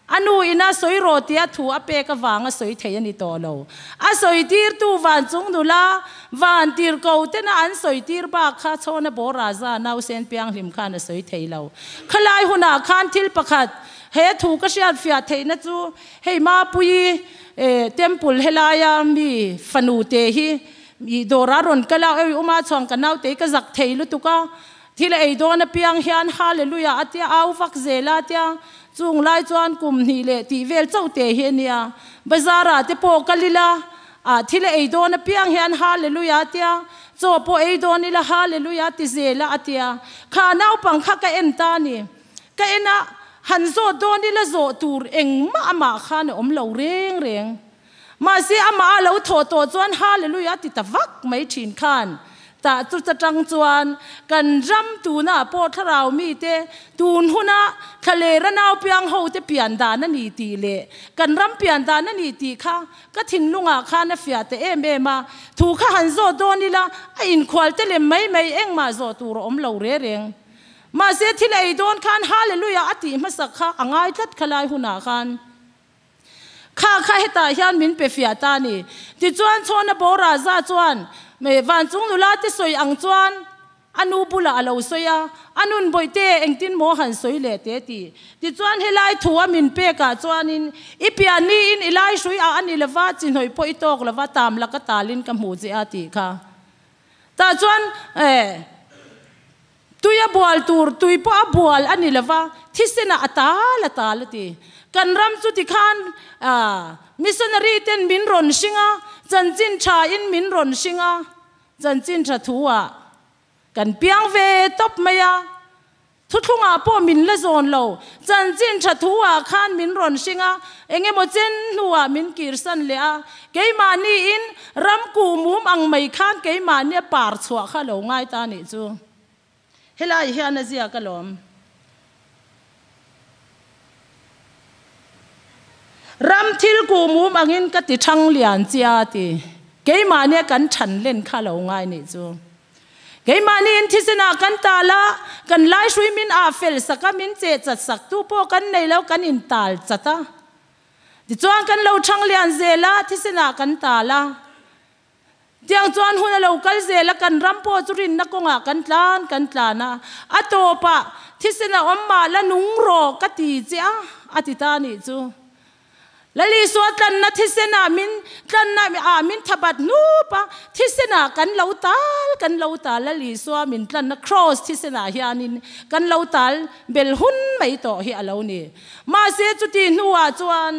A nu ina sawi rawh tia thu a pek avanga sawi thei a ni tawh lo. A sawi tirtu van chung nula, van tirko tena an sawi tir bak kha Chhawna Bawraza nausen pianghlim khan a sawi thei lo. Khalai hunah khan thil pakhat he thu ka hriat fiah theihna chu hei Mapuii temple helaia mi fanu te hi i dawrah rawn kal a, Oi Uma chuan ka naute hi ka zak thei lutuk a, Thil a ei dawn apiang hian Hallelujah a tia au vak zel a tia, chung lai chuan kum hnih leh tih vel chauh te hi a nia. Bazar ah te pawh kal ila, ah thil a ei dawn apiang hian Hallelujah a tia, chaw pawh ei dawn ila Hallelujah ti zel a a tia. Kha naupang kha ka en ta a ni. Ka en a, han zawt dawn ila zawh tur engmah amah khan a awm lo reng reng. Mahse, amah a lo thawh tawh chuan Hallelujah a ti ta vak mai thin khan. Tah chu chatang chuan kan ram tunah pawh thlarau mite tun huna thlalera naupiang hote pian dan a ni tih leh kan ram pian dan a ni tih kha ka thinlungah khan a fiah ta em em a. Thu kha han zawh dawn ila a inkhual te lem mai mai engmah zawh tur a awm lo re reng. Mahse, thil ei dawn khan Hallelujah a tih hmasak kha a ngai tlat khalai hunah khan. Kha kha hetah hian min pe fiah ta a ni. Tichuan Chhawna Bawra za chuan van chung nula te sawi ang chuan a nu bulah a lo sawi a, a nun bawihte engtin maw han sawi leh te ti. Tichuan helai thu a min pekah chuanin i pian niin i lai hrui ah a ni lova, chi hnawih pawh i tawk lova, tam laka talin ka hmu che a tih kha. Tah chuan Tui a bual tur, tui pawh a bual a ni lova, thisenah a tal a tal a ti. Kan ram chu tikhan missionary ten min rawn hring a, chanchin tha in min rawn hring a, chanchin tha thu ah kan piang ve tawp mai a, thuthlungah pawh min la zawn lo, chanchin tha thu ah khan min rawn hring a, engemaw chen hnuah min kirsan leh a, keimahni in ram kuh mum ang mai khan keimahni a par chhuah kha lo ngai ta nih chu. Helai hian a ziak alawm. Ram thil kuh mum angin ka ti thang lian chia ti. Keimahnia kan than len kha lo ngai nih chu. Keimahni in thisenah kan tal a, kan lai hrui min ah fel sak a, min cheh chat sak tu pawh kan nei lo, kan in tal chat a. Tichuan kan lo thang lian zel a, thisenah kan tal a. Tiang chuan hun a lo kal zel a, kan ram pawh chu rinna kawngah kan tlan kan tlan a, a tawpah thisen a awm mah la nung rawh ka ti che a, a ti ta nih chu. Lalisua tlanna thisen ah min tlanna ah min thabat hnup a, thisen ah kan lo tal kan lo tal Lalisua min tlanna kraws thisen ah hianin kan lo tal bel hun mai tawh hi a lo ni. Mahse chuti hnuah chuan.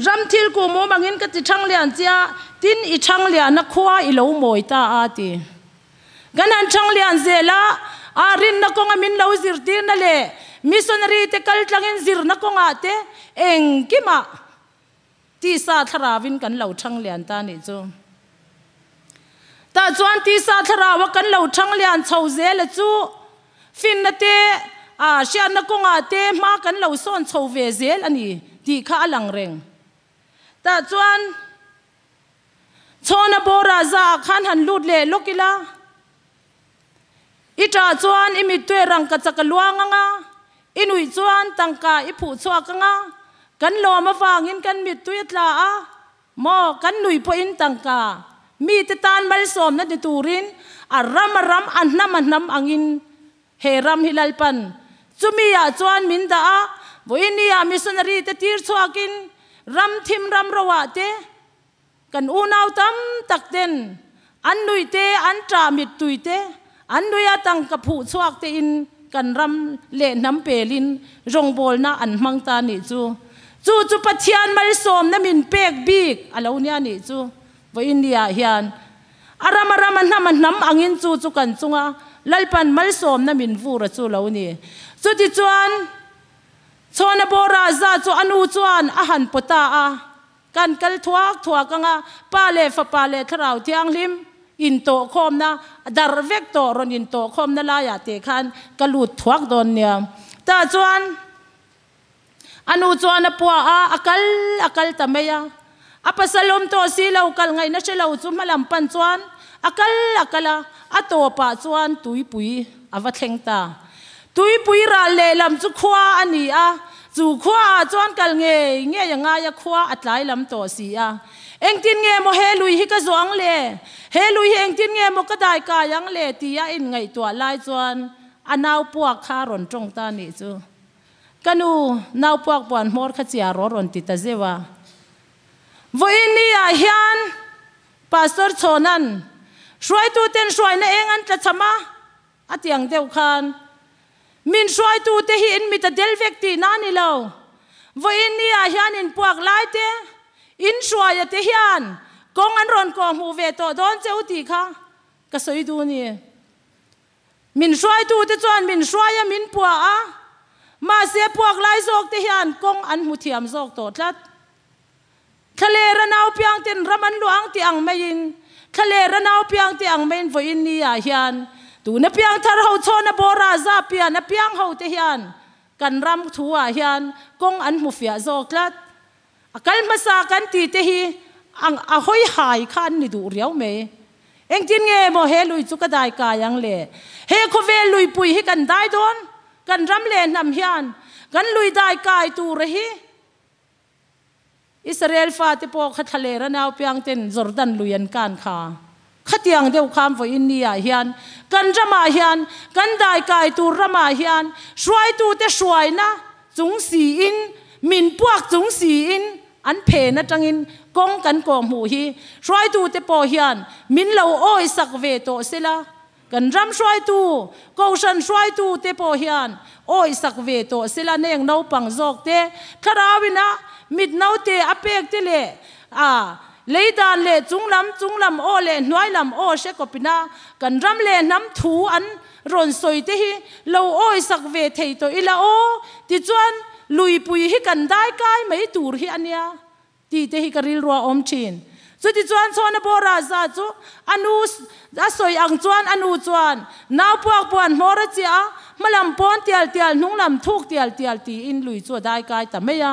Ram thil kum awm angin ka ti thang lian chia, tin i thang lian a khua i lo mawi ta a ti. Kan han thang lian zel a, a rinna kawnga min lo zirtirna leh missionary te kal tlangin zirna kawngah te engkimah Tisa thlaravin kan lo thang lian ta nih chu. Tah chuan tisa thlarau a kan lo thang lian chho zel a chu finna te, a hriatna kawngah te hma kan lo sawn chho ve zel a ni tih kha a lang reng. Tah chuan Chhawna Bawra za ah khan han lut leh lawk ila. I ṭah chuan i mittui rangkachak a luang ang a, i nuih chuan tangka i phuh chhuak ang a, kan lawm avangin kan mittui a tla a, maw kan nui pawhin tangka mite tan malsawmna ni turin a ram a ram a hnam a hnam angin he ram hi Lalpan chumi ah chuan min dah a, vawiin ah missionary te tir chhuakin ram thim ram ro ah te Kan unau tam tak ten an nui te, an ṭah mittui te, an nuia tangka phuh chhuak te in kan ram leh hnam pelin rawngbawlna an hmang ta nih chu. Chu chu Pathian malsawmna min pek bik a lo nia nih chu. Vawiin ni ah hian a ram a ram a hnam a hnam angin chu chu kan chunga Lalpan malsawmna min vur a chu lo ni. Chutichuan Chhawna bawra za chu a nu chuan a han paw ta a. Kan kal thuak thuak ang a, Pa leh Fapa leh Thlarau Thianghlim intawhkhawmna, darh vek tawh rawn intawhkhawmna laiah teh khan ka lut thuak dawn nia. Tah chuan a nu chuan a pua a, a kal a kal ta mai a. A pasal awm tawh si lo, kal ngaihna hre lo chu hmalam pan chuan a kal a kal a, a tawpah chuan tuipui a va thleng ta. Tuipui ral lehlam chu khua a ni a, chu khuaah chuan kal ngei ngei a ngai a, khua a tlai lam tawh si a. Engtin nge maw he lui hi ka zawh ang le? He lui hi engtin nge maw ka dai kai ang le? tia inngaihtuah lai chuan a nau puak kha a rawn tawng ta nih chu. Ka nu, nau puak puan hmawr kha chia rawh rawn ti ta zeuh a. Vawiin ni ah hian Pastor Chhawna'n hruaituten hruaina eng an tlachham a, A tiang deuh khan, Min hruaitute hi in mit a del vek tihna a ni lo. Vawiin ni ah hian in puak lai te, in hruaia te hian kawng an rawn kawh hmuh ve tawh dawn che u tih kha ka sawi duh a ni. Min hruaitute chuan min hruai a, min puah a, mahse puak lai zawk te hian kawng an hmu thiam zawk tawh tlat. Thlaler a nau piang ten ram an luah ang tih ang maiin, thlaler a nau piang tih ang maiin vawiin ni ah hian tuna piang thar ho chhawna bawra za pian a piang ho te hian kan ram thu ah hian kawng an hmu fiah zawk tlat. A kal hmasa kan tih te hi ang a hawi hai kha an ni duh riau mai. Engtin nge maw he lui chu ka dai kai ang le? He khawvel luipui hi kan dai dawn? Kan ram leh hnam hian kan lui dai kai tur a hi Israel fate pawh kha thlaler a naupiangten Jordan lui an kan kha. Khatiang deuh khan vawiin ni ah hian kan ramah hian, kan daikai tur ramah hian hruaitute hruaina chung siin, min puak chung siin an phen atangin kawng kan kawhhmuh hi hruaitute pawh hian min lo awisak ve tawh sela. Kan ram hruaitu, Kohhran hruaitu te pawh hian awihsak ve tawh sela neng naupang zawk te, thlarauin a mit naute a pek te leh a lei dan leh chunglam chunglam aw leh hnuailam aw hre kawpina kan ram leh hnam thu an rawn sawi te hi lo awihsak ve thei tawh ila aw tichuan luipui hi kan dai kai mai tur hi a nia. Tih te hi ka rilru a awm thin. Chutichuan Chhawna Bawra za chu a nu a sawi ang chuan a nu chuan nau puak puan hmawr a chiah a, hmalam pawn tial tial hnunglam thuk tial tial tiin lui chu a dai kai ta mai a.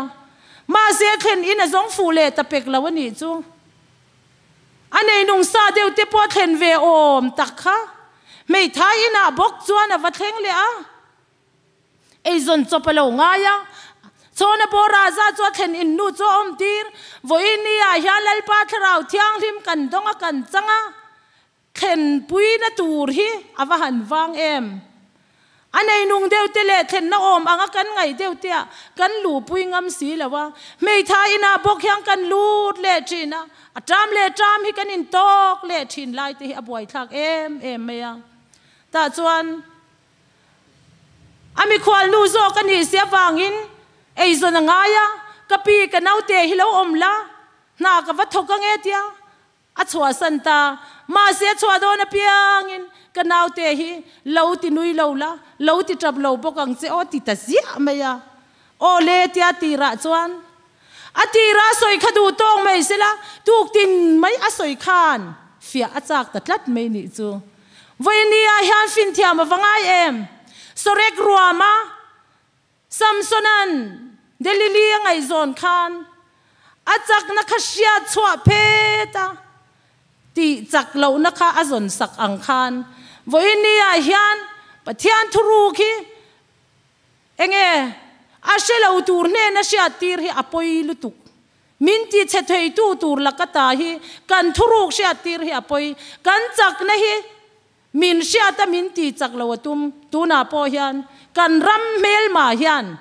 Mahse thlen in a zawng fuh leh ta pek lo a nih chu. A neinung sa deuh te pawh thlen ve awm tak kha hmeithai inah bawk chuan a va thleng leh a. Eizawn chawp a lo ngai a, Chhawna pawh Raja chu a thlen in nu chu a awm tir. Vawiin ni ah hian Lalpa Thlarau Thianghlim kan dawng a kan chang a, thlenpuina tur hi a va han vang em. A neinung deuh te leh thlenna awm anga kan ngaih deuh te ah kan luhpui ngam si lo a, hmeithai inah bawk hian kan lut leh thin a, a ṭam leh ṭam hi kan intawk leh thin lai te hi a buaithlak em em mai a. Tah chuan. A mikhual nu zawk a nih si avangin eizawn a ngai a, Ka pi, ka naute hi lo awm la, hna ka va thawk ange tia a chhuahsan ta. Mahse a chhuah dawn apiangin ka naute hi lo ti nui lo la, lo ti tap lo bawk ang che aw ti ta ziah mai a. Aw le tia tirah chuan a tira a sawi kha duh tawng mai sela, tuktin mai a sawi khan fiah a chak ta tlat mai nih chu. Vawinia hian finthiam a va ngai em? Sorek ruama Samsona'n Delili a ngaihzawn khan a chakna kha hriat chhuah phet a, tih chak lohna kha a zawn sak ang khan Vawinia hian. Pathian thuruk hi enge a hre lo tur hnena hriat tir hi a pawi lutuk. Min ti chhe theitu tur laka ta hi kan thuruk hriat tir hi a pawi. Kan chakna hi min hriata min ti chak lo a tum. Tunah pawh hian kan ram hmelma hian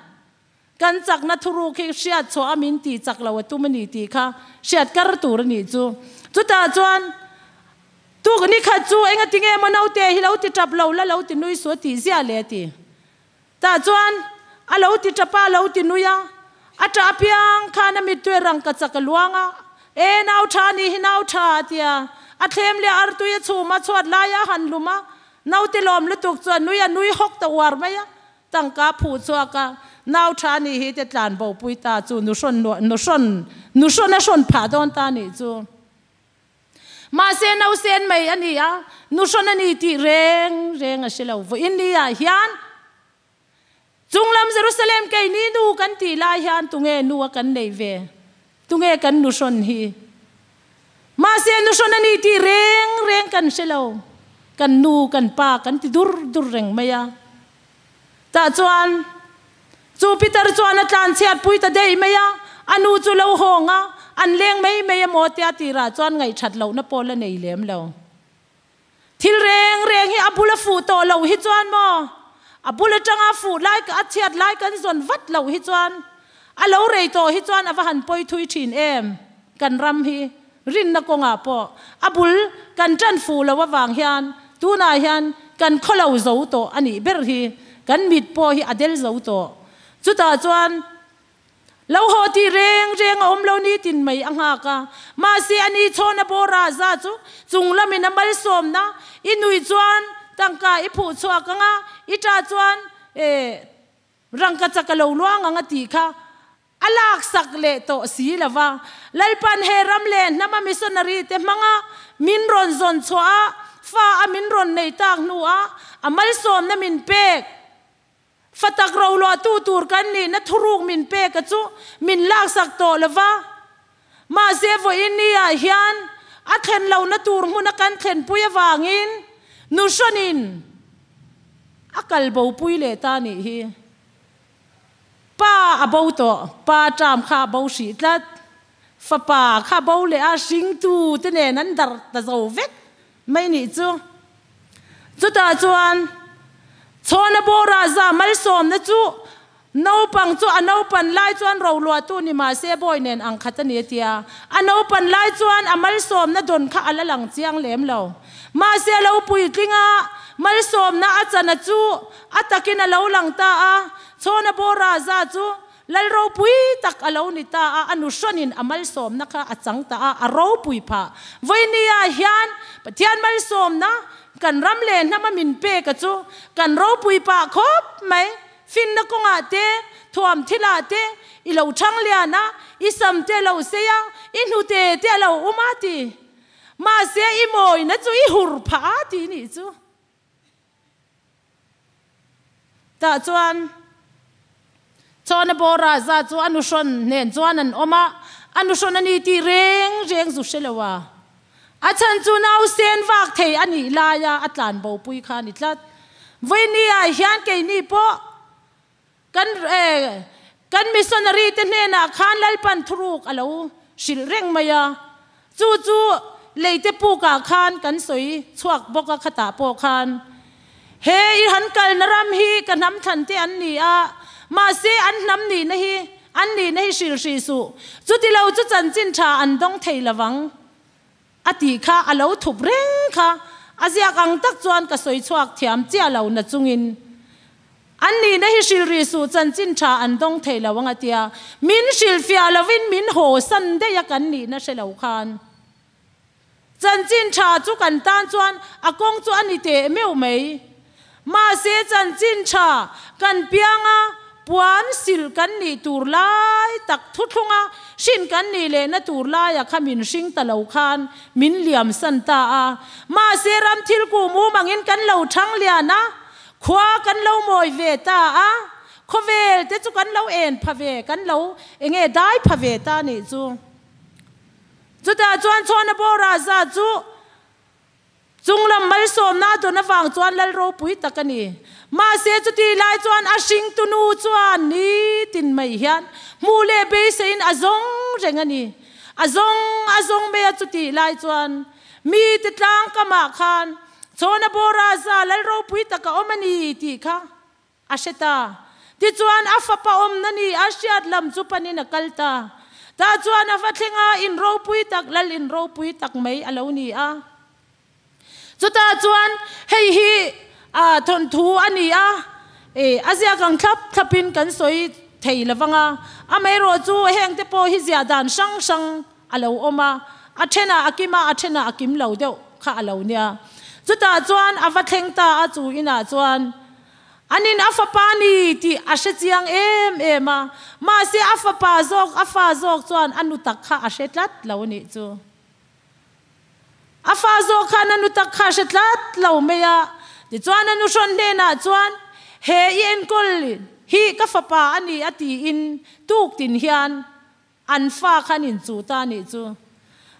kan chakna thuruk hi hriat chhuah a min ti chak lo a tum a ni tih kha hriat kar tur a nih chu. Chutah chuan tuk ni khat chu enga tinge maw naute hi lo ti tap lo la lo ti nui su a tih ziah le a ti. Tah chuan a lo ti tap a, a lo ti nui a. A tah apiang khan a mittui a rang ka chak a luang a, E nau tha nih hi nau tha a ti a. A thlem leh artui a chhum a, chhuat laia a han lum a. Naute lawm lutuk chu a nui a nui hawk ta uar mai a. Tangka phuh chhuak a, nau tha nih hi te tlan bo pui ta chu nu hrawn nu hrawn nu hrawn a hrawn phah dawn ta nih chu. Mahse nausen mai a ni a, nuhrawn a ni tih reng reng a hre lo. Vawiin ni ah hian chunglam Jerusalem keini nu kan tih lai hian tunge nu a kan neih ve? Tunge kan nuhrawn hi? Mahse nuhrawn a ni tih reng reng kan hre lo. Kan nu, kan pa kan ti dur dur reng mai a. Tah chuan chu pitar chuan a tlanchhiat pui ta daih mai a, a nu chu lo hawng a, an leng mai mai emaw tia tirah chuan ngaihṭhat lohna pawh la nei lem lo. Thil reng reng hi a bula fuh tawh loh hi chuan maw, a bul aṭanga fuh lai a chhiat lai kan zawn vat loh hi chuan a lo rei tawh hi chuan a va han pawi thui ṭhin em kan ram hi rinna kawngah pawh a bul kan ṭan fuh loh avang hian tunah hian kan khawlo zo tawh a nih ber hi, kan mit pawh hi a del zo tawh. Chutah chuan lo haw tih reng reng a awm lo nitin mai a nghak a, mahse a ni chhawn a bawra za chu chung lamin a malsawmna i nuih chuan tangka i phuh chhuak ang a, i ṭah chuan eh rangka chak a lo luang ang a tih kha. A laksak leh tawh si lo va. Lalpan he ram leh hnama missionary te hmanga min rawn zawn chhuah a, fa a min rawn nei tak hnuah a malsawmna min pek. Fa tak roluahtu tur kan nihna thuruk min pek a chu min laksak tawh lo va. Mahse vawiin ni ah hian a thlen lohna tur hmuna kan thlenpui avangin nuhrawnin a kalbopui leh ta nih hi. Pa a bo tawh, pa ṭam kha a bo hrih tlat. Fapa kha a bo leh a, hringtu te nen an darh ta zo vek mai nih chu. Chutah chuan Chhawna bawra za malsawmna chu naupang chu a naupan lai chuan roluahtu ni mah se bawi nen ang khat a ni a tia. A naupan lai chuan a malsawmna dawn kha a la lang chiang lem lo. Mahse a lo puitling a, malsawmna a chana chu a takin a lo lang ta a, Chhawna bawra za chu lal ropui tak a lo ni ta a, a nu hrawnin a malsawmna kha a chang ta a, a ropui phah. Vawinia hian Pathian malsawmna kan ram leh hnama min pek a chu kan ropui pah khawp mai. Finna kawngah te, thuam thilah te i lo thang lian a, i sam te a lo sei a, i hnute te a lo um a ti. Mahse i mawina chu i hur phah a ti nih chu. Tah chuan Chawna bawra za chu a nuhrawn hnen chuan an awm a, a nuhrawn a ni tih reng reng zu hre lo a. A chhan chu nausen vak thei a nih laia a tlan bopui kha a ni tlat. Vawiini ah hian keini pawh kan kan missionary te hnenah khan Lalpan thuruk a lo hrilh reng mai a, chu chu leite pukah khan kan sawi chhuak bawk a khatah pawh khan he i han kalna ram hi ka hnam thlan te an ni a, mahse an hnam nihna hi an nihna hi hrilh hrih suh, chuti lo chu chanchin tha an dawng thei lovang a tih kha a lo thup reng kha a ziak ang tak chuan ka sawi chhuak thiam chiah lo na chungin An nihna hi hrilh rih suh chanchin tha an dawng thei lo ang a tia. Min hrilhfiah lovin min haw san daih a kan nihna hre lo khan. Chanchin tha chu kan tan chuan a kawng chu a ni teh meuh mai. Mahse chanchin tha kan pianga puan silh kan nih tur lai tak thuthlunga hrin kan nih lehna tur laia kha min hring ta lo khan min liam san ta a. Mahse ram thil kum um angin kan lo thang lian a. Khua kan lo mawi ve ta a, khawvel te chu kan lo en pha ve, kan lo enge dai pha ve ta nih chu. Chutah chuan Chhawna Bawra za chu Chunglam malsawmna a dawn avang chuan lal ropui tak a ni. Mahse chutih lai chuan a hringtu nu chuan nitin mai hian hmuh leh beiseiin a zawng reng a ni. A zawng a zawng mai a chutih lai chuan mite tlang kamah khan Chhawna Bawra za lal ropui tak a awm a ni tih kha A hre ta. Tichuan a fapa awmna ni a hriat lam chu panin a kal ta. Tah chuan a va thleng a, in ropui tak, lal in ropui tak mai a lo ni a. Chutah chuan hei hi a thawnthu a ni a, a ziak ang thlap thlapin kan sawi thei lo vang a. Amaherawh chu hengte pawh hi ziah dan hrang hrang a lo awm a, a thenah a kim a, a thenah a kim lo deuh kha a lo nia. Chutah chuan a va thleng ta a, chu inah chuan Anin a fapa ni tih a hre chiang em em a, mahse a fapa zawk, a fa zawk chuan a nu tak kha a hre tlat lo a nih chu. A fa zawk khan a nu tak kha a hre tlat lo mai a, tichuan a nu hrawn hnenah chuan, He i enkawl hi ka fapa a ni a tiin tuk tin hian An fa khan in chu ta nih chu.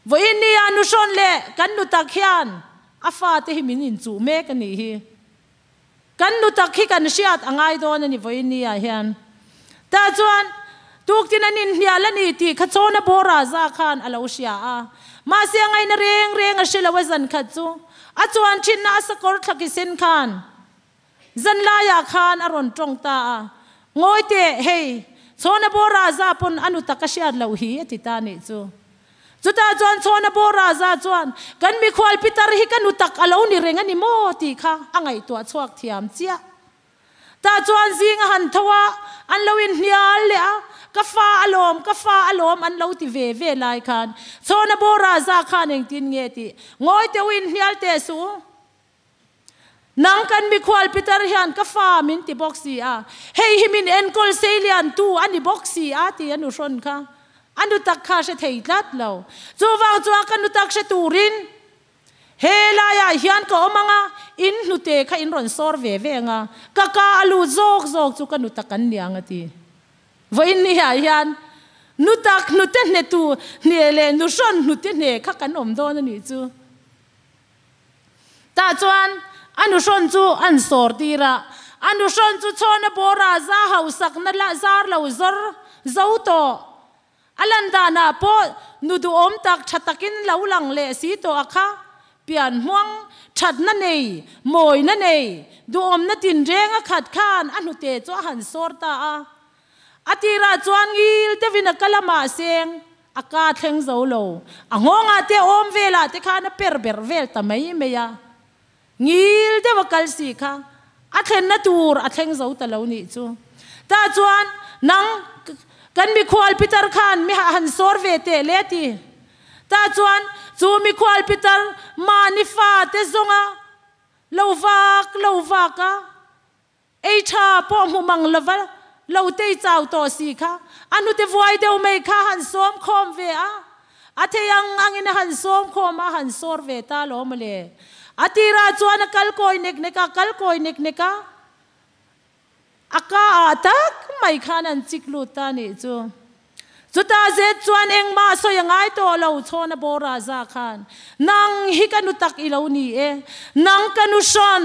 Vawiin nia nu hrawn leh kan nu tak hian a fa te hi min in chuh mek a nih hi. Kan nu tak hi kan hriat a ngai dawn a ni vawiin nia hian. Tah chuan tuktin an inhnial a ni tih kha chawna bawra za khan a lo hria a. Mahse a ngaihna reng reng a hre lo a zan khat chu a chuan thinna a sakawr thlaki sen khan Zanlaiah khan a rawn tawng ta a, Ngawi teh, hei, Chhawna Bawra za pawn a nu tak a hriat loh hi, a ti ta nih chu. Chutah chuan Chhawna Bawra za chuan, Kan mikhual pitar hi ka nu tak a lo ni reng a ni maw? tih kha a ngaihtuah chhuak thiam chiah. Tah chuan zing a han tho a, an lo inhnial leh a, Ka fa alawm, ka fa alawm an lo ti ve ve lai khan Chhawna Bawra za khan engtin nge tih, Ngawi teh u, inhnial teh suh u. Nang kan mikhual Peter hian ka fa min ti bawk si a, hei hi min enkawl seilian tu a ni bawk si a ti a nu hrawn kha. A nu tak kha hre thei tlat lo. Chuvang chuan ka nu tak hre turin he laiah hian ka awm ang a, in hnute kha in rawn sawr ve ve ang a, ka ka a lut zawk zawk chu ka nu tak an ni ang a ti. Vawiin ni ah hian nu tak hnute hne tu hne leh nu hrawn hnute hne kha kan awm dawn a nih chu. Tah chuan a nuhrawn chu an sawr tir a, a nuhrawn chu chhawna bawra za hausakna la zar lo zawr zo tawh. A lan danah pawh nu duhawm tak tha takin lo lang leh si tawh a kha, pian hmuang thatna nei, mawina nei, duhawmna tinreng a khat khan a hnute chu a han sawr ta a. A tirah chuan ngil deuhin a kal a mahseng a ka thleng zo lo. A nghawngah te awm velah te khan a per berh vel ta mai mai a. Ngil deuh a kal si kha a thlenna tur a thleng zo ta lo nih chu. Tah chuan nang kan mikhual pitar khan mi han sawr ve teh le a ti. Tah chuan chu mikhual pitar mahni fa te zawnga lo vak lo vak a. Ei tha pawh hmu mang lova lo tei chau tawh si kha a hnute vuai deuh mai kha han sawm khawm ve a, a thei ang angin a han sawm khawm a, a han sawr ve ta lo mawle. A tirah chuan a kal kawi nek nek a, kal kawi nek nek a, a ka ah tak mai khan an chik lut ta nih chu. Chutah zet chuan engmah sawi a ngai tawh lo, chhawna bawra za khan, Nang hi ka nu tak i lo ni e, nang ka nu hrawn,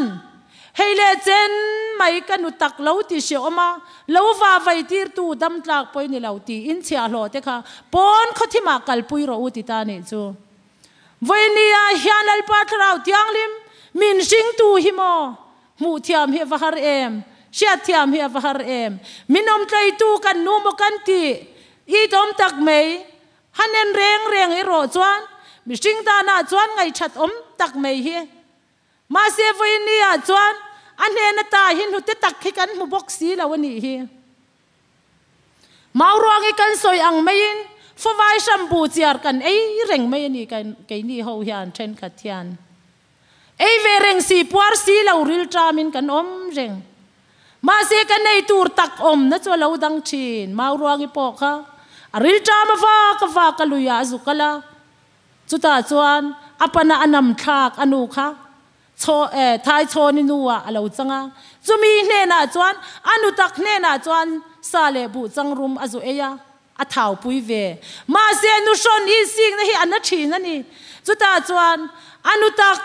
hei leh chen mai ka nu tak lo ti hre awm a, lo va vai tirtu dam tlak pawh i ni lo tiin chhiahhlawh te kha pawn khawthimah kalpui rawh u ti ta nih chu. Vawinia hian Lalpa Thlarau Thianghlim min hringtu hi maw? Hmuh thiam hi a va har em? Hriat thiam hi a va har em? Min awmtleitu kan nu maw kan tih it awm tak mai? Han en reng reng erawh chuan mihring danah chuan ngaihṭhat awm tak mai hi. Mahse vawiin ah chuan a hnena ta hi hnute tak hi kan hmu bawk si lo a nih hi. Mauruang hi kan sawi ang maiin fawvai hram bu chiar kan ei reng mai a ni keini ho hian thenkhat hian. Ei ve reng si puar si lo ril ṭamin kan awm reng. Mahse kan ei tur tak awmna chu a lo dang ṭhin. Mauruangi pawh kha a ril ṭam a vak a vak a luiah a zuk al a. Chutah chuan a pana a nam thlak a nu kha chhaw eh Thaichhawni nu ah a lo chang a. Chumi hnenah chuan a nu tak hnenah chuan sa leh buh chang rum a zu ei a, a thau pui ve. Mahse nu hrawn i sikna hi a na thin a ni. Chutah chuan a nu tak.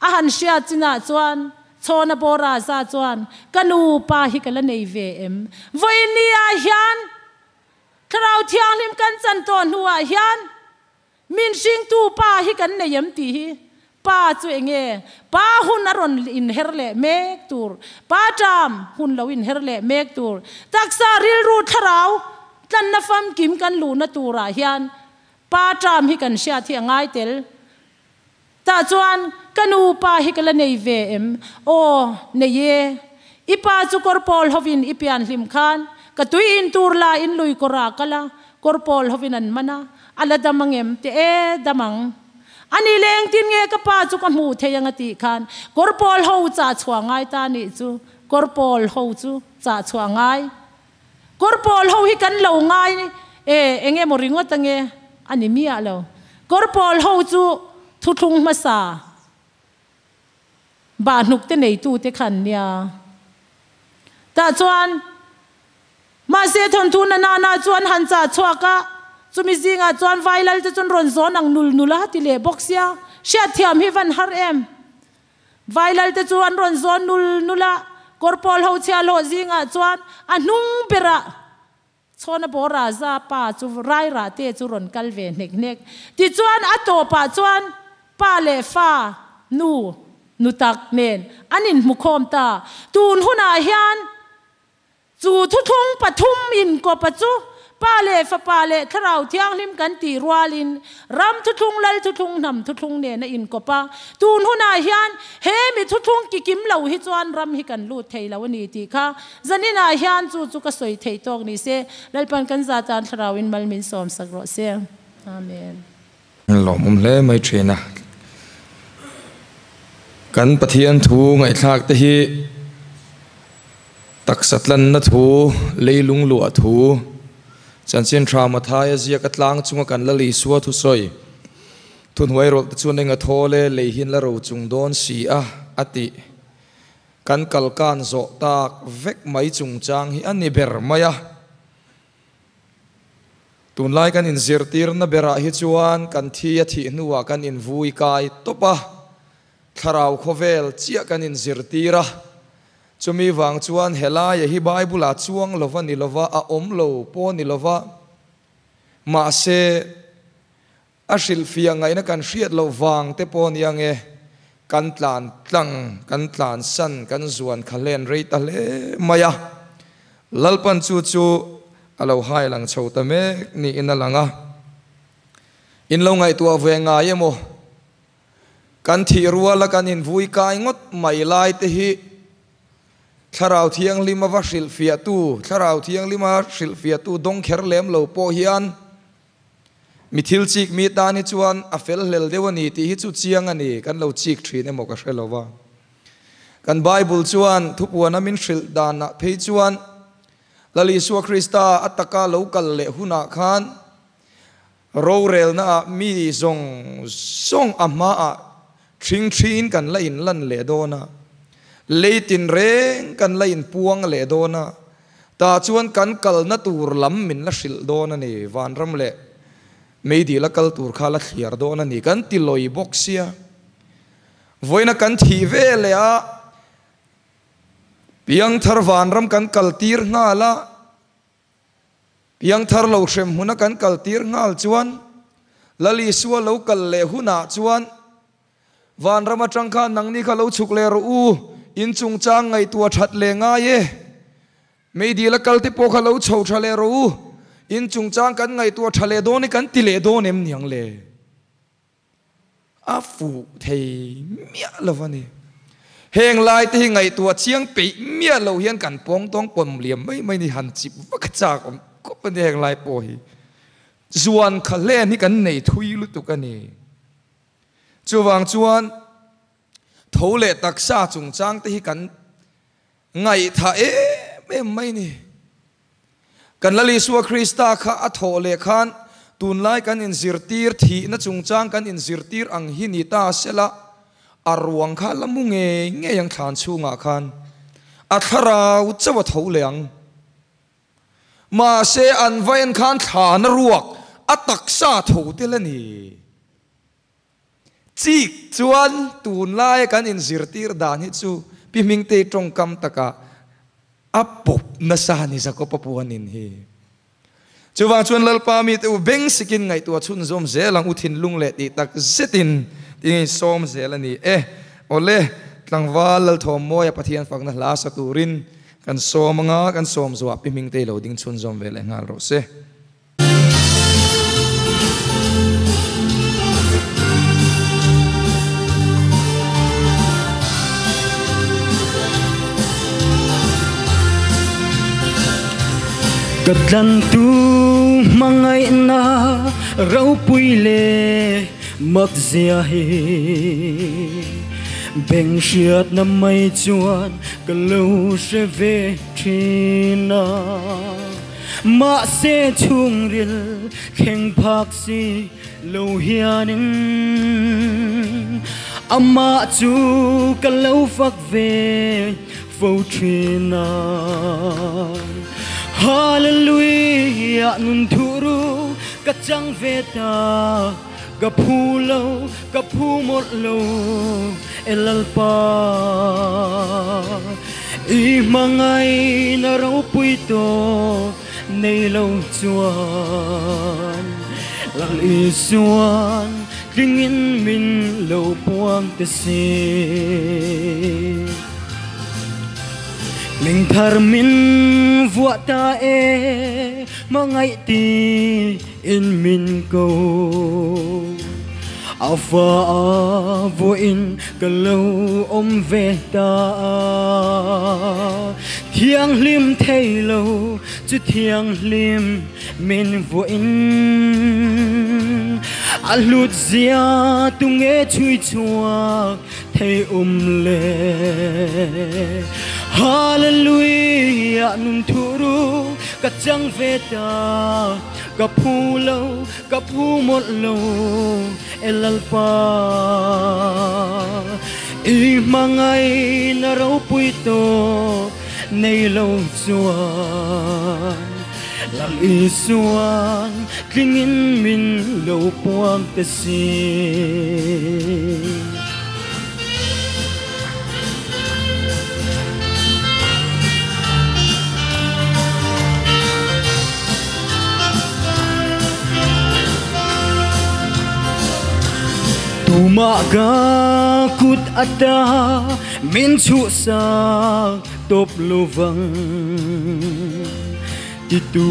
A han hriat chinah chuan Chhawna Bawra za chuan, Ka nu, pa hi ka la nei ve em? Vawiin ni ah hian Thlarau Thianghlim kan chan tawh hnuah hian min hringtu pa hi kan nei em tih hi pa chu enge pa hun a rawn inher leh mek tur, pa ṭam hun lo inher leh mek tur, taksa rilru thlarau tlanna famkim kan luhna turah hian pa ṭam hi kan hriat hi a ngai tel. Tah chuan ka nu pa hi ka la nei ve em? Aw, nei e. I pa chu kawr pawl hovin i pian hlim khan ka tui in tur la in lui kawr ah kal a, kawr pawl hovin an man a, a la dam ang em? Ti e, dam ang. Ani le engtin nge ka pa chu ka hmuh thei ang a tih khan kawr pawl ho chah chhuah ngai ta nih chu, kawr pawl ho chu chah chhuah ngai. Kawr pawl ho hi kan lo ngai e, eng emaw ringawt ange a ni miah lo. Kawr pawl ho chu thuthlung hmasa bahhnuk te neitu te kha an nia. Tah chuan mahse thawnthu na nana chuan han chah chhuak a, chumi zingah chuan Vailal te chuan rawn zawn ang nul nul a ti leh bawk sia, hriatthiam hi van har em. Vailal te chu an rawn zawn nul nul a, kawr pawl ho chhia hlawh zingah chuan a hnung berah Chhawna Bawra za pa chu Rairah te chu rawn kal ve hnek hnek. Tichuan a tawpah chuan pa leh fa, nu, nu tak nen an inhmukhawm ta. Tun hunah hian Chu thuthlung pathum inkawpa chu Pa leh Fapa leh Thlarau Thianghlim kan tih rualin ram thuthlung, lal thuthlung, hnam thuthlung nen a inkawp a. Tun hunah hian he mi thuthlung kikim lo hi chuan ram hi kan lut thei lo a ni tih kha zaninah hian chu chu ka sawi theih tawk ni se. Lalpan kan za tan Thlarauin mal min sawm sak rawh se. Amen. Lawmawm hle mai thin a. Kan Pathian thu ngaihthlak te hi taksa tlanna thu, leilung luah thu, chanchin tha Mathaia ziaka tlang chunga kan la Isua thusawi, thuhnuai rawlh te chuan eng a thawl e, lei hian la ro chung dawn si a, a tih. Kan kalkan zawh tak vek mai chungchang hi a ni ber mai a. Tunlai kan inzirtirna berah hi chuan kan thi a thih hnuah kan invui kai tawp a, thlarau khawvel chiah kan inzirtir a. Chumi vang chuan helaia hi Bible-ah chuang lova ni lova, a awm lo pawh ni lova, mahse a hrilhfiah ngaihna kan hriat loh vang te pawh nia nge kan tlan tlang, kan tlansan, kan zuan kha hlen rei ta hle mai a. Lalpan chu chu a lo hai lang chho ta mek niin a lang a. In lo ngaihtuah ve ngai emaw? Kan thih ruala kan invui kai ngawt mai lai te hi Thlarau Thianghlim a va hrilhfiahtu, Thlarau Thianghlim a hrilhfiahtu dawng kher lem lo pawh hian Mi thil chik mi tan hi chuan a fel hlel deuh a ni tih hi chu chiang a ni, kan lo chik thin emaw ka hre lo va. Kan Bible chuan thupuana min hrilh danah phei chuan Lal Isua Krista a taka lo kal leh hunah khan rorelnaah mi zawng zawng a hmaah thing thiin kan la inlan leh dawn a, lei tinreng kan la inpuang leh dawn a, Tah chuan kan kalna tur lam min la hrilh dawn a ni, vanram leh meidil a kal tur kha la thliar dawn a ni, kan ti lawi bawk sia. Vawiina kan thih ve leh a, piangthar vanram kan kal tir nghal a, piangthar lo hrem hmuna kan kal tir nghal chuan Lal Isua lo kal leh hunah chuan Vanram atang khan nangni kha lo chhuk leh rawh u, in chungchang ngaihtuah that leh ngai e. Meidil a kal te pawh kha lo chho tha leh rawh u, in chungchang kan ngaihtuah tha leh dawn i kan ti leh dawn em niang le? A fuh thei miah lo a ni. Heng lai te hi ngaihtuah chiang peih miah lo hian kan pawng tawng pawm liam mai mai ni han chip vak a chak awm khawp a ni heng lai pawh hi. Zuan kha hlen hi kan nei thui lutuk a ni. Chuvang chuan tho leh taksa chungchang te hi kan ngaihthah em em mai ni. Kan Lal Isua Krista kha a thawh leh khan tunlai kan inzirtir thihna chungchang kan inzirtir ang hi ni ta sela a ruang kha la mu ngei ngei ang thlan chhungah khan a thlarau chauh a tho leh ang. Mahse an va en khan thlana ruak a taksa tho tel a ni. Chik chuan tunlaia kan inzirtir dan hi chu Pi Hmingtei tawngkam takah a pawp nasa a ni Jakob-a puanin hi. Chuvang chuan Lalpa mite u beng sikin ngaihtuah chhunzawm zel ang u thinlung leh tih tak zetin tingin sawm zel a ni e. Awle, tlangval Lalthawmmawia Pathian fakna hla sa turin kan sawm anga kan sawm zuah Pi Hmingtei lo ding chhunzawm ve leh nghal rawh se. Ka tlantu hmangaihna ropui leh mak zia hi Beng hriatna mai chuan ka lo hre ve thin a. Mahse chhungril thleng phak si lo hianin amah chu ka lo fak ve fo thin a. Hallelujah nun thuru ka chang ve ta, ka phu lo, ka phu mawlh lo e Lalpa. I hmangaihna ropui tawh nei lo chuan Lal Isuan tlingin min lo puang te si. Hming thar min vuah ta e hmangaih ti in min ko. A fa a vuahin ka lo awm ve ta a. Thianghlim thei lo chu thianghlim min vuahin a hlut zia tunge chhui chhuak thei um le. Hallelujah nun thuru ka chang ve ta. Ka phu lo, ka phu mawlh lo e Lalpa. I hmangaihna ropui tawh nei lo chuan Lal Isuan tlingin min lo puang te si. Tumah ka kut ata min chhuhsak tawp lovang Titu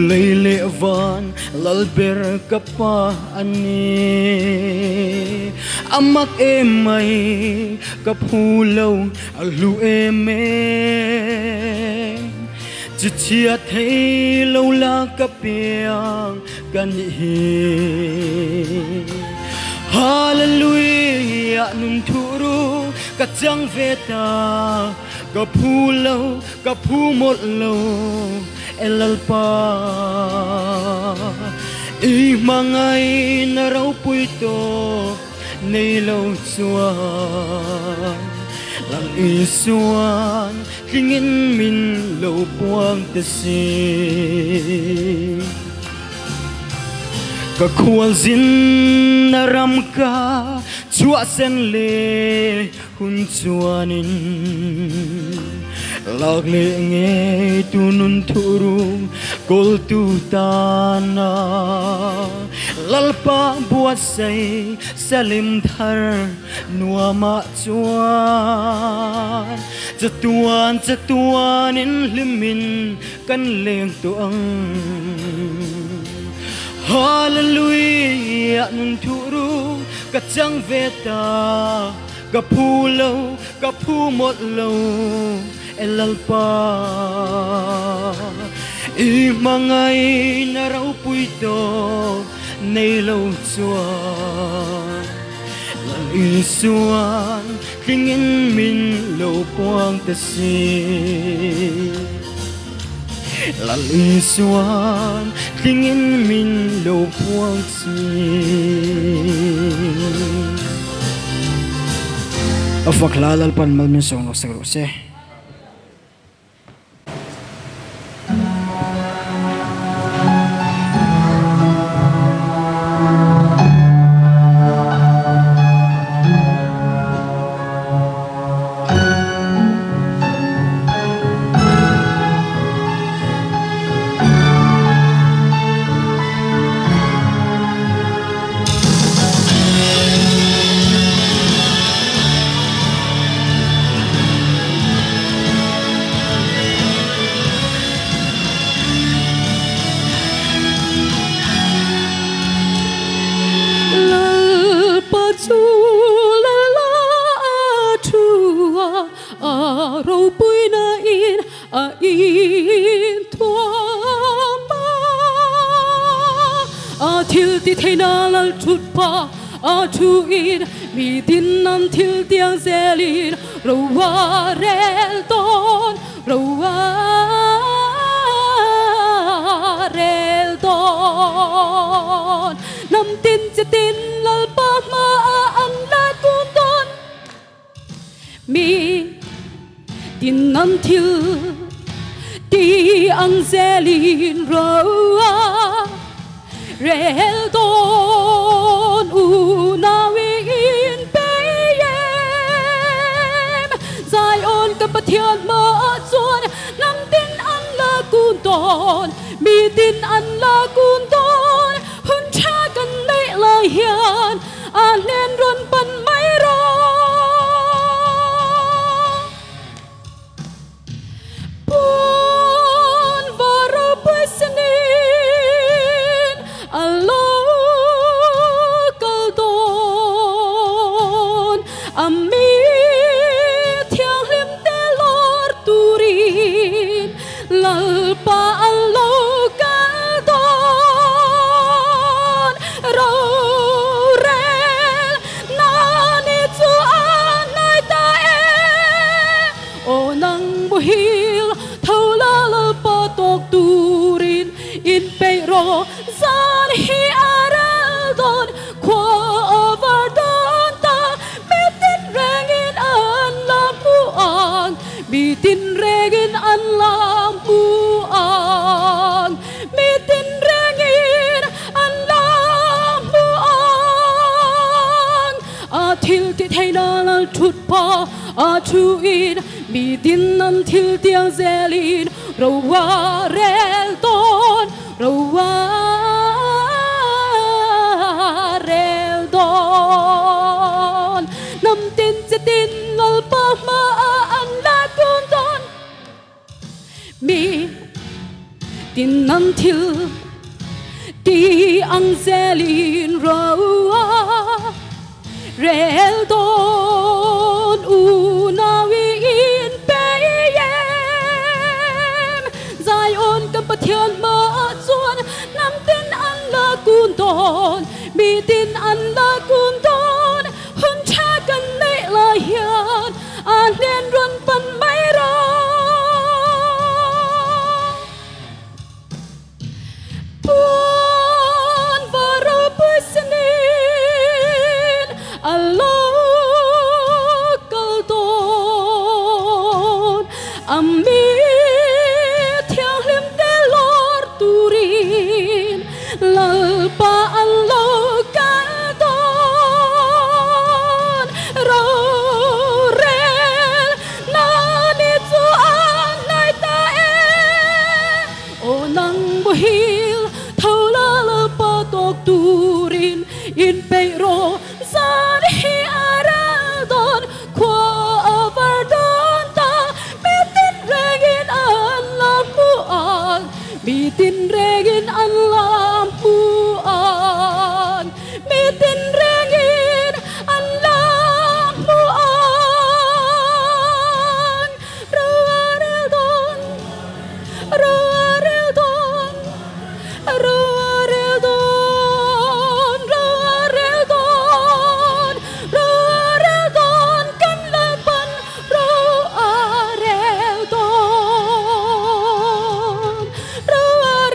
lei leh van lal ber ka pa a ni. A mak em mai ka phu lo a hlu em em. Chi chhia thei lo la ka piang ka nih hi. Hallelujah nun thuru ka chang ve ta ka phu lo Ka phu mawlh lo e Lalpa, i hmangaihna ropui tawh nei lo chuan Lal Isuan tlingin min lo puang te si. Ka khualzinna ram ka chhuahsen le Hun chuanin lak leh ngei tu nun thuru kawltu tana Lalpa buatsaih salim thar nuamah chuan chatuan chatuanin hlimin kan leng tawh ang. Hallelujah nun thuru ka chang ve ta. Ka phu lo, ka phu mawlh lo e Lalpa. I hmangaihna ropui tawh nei lo chuan Lal Isuan tlingin min lo puang ta si. Lal Isuan tlingin min lo puang si. A fak hla Lalpan mal min sawng rawh sek rawh se. thil ti theina lal thut pa a thu in mi tin an thil tiang zelin rowa rel ton rowa rel ton nam tin che tin lal pa ma an la kun ton mi tin an thil ti ang zelin rowa rel ton u nawi in peyem Zion ka Pathian ma chuan nam tin an la kun ton mi tin an la kun ton hun tha kan nei lai hian a hlen ron pan mai ro pon varo puisenin alo kal don ami thiang hlim te lor turin lalpa alo kal don ro rel na ni chu anai ta e o nang muhil thola lalpa tok turin in pe ro zan hi aral don khwa over don ta mi tin rengin an la mu ang mi tin rengin an la mu ang mi tin rengin an la mu ang a thil ti theina lal thut pa a thu in mi tin an thil tiang zelin rowa rel ton rowa rel don nam tin che tin lal pa ma an la kun ton mi tin an thil ti ang zelin rowa rel don u nawi in peyem Zion ka Pathian ma chuan nam tin an la kun ton mi tin an la kun ton hun tha kan nei la hian a hlen ron pan mai ro pon varo puisenin alo kal don ami thiang hlim te lor turin lalpa alo kal don ro rel na ni chu anai ta e o nang muhil thola lalpa tok turin in pe ro zan hi aral don khwa over don ta mi tin rengin an la mu ang mi tin rengin an la mu ang mi tin rengin an la mu ang ro rel don ro rel don ro rel don ro rel don ro rel don kan la pan ro rel don ro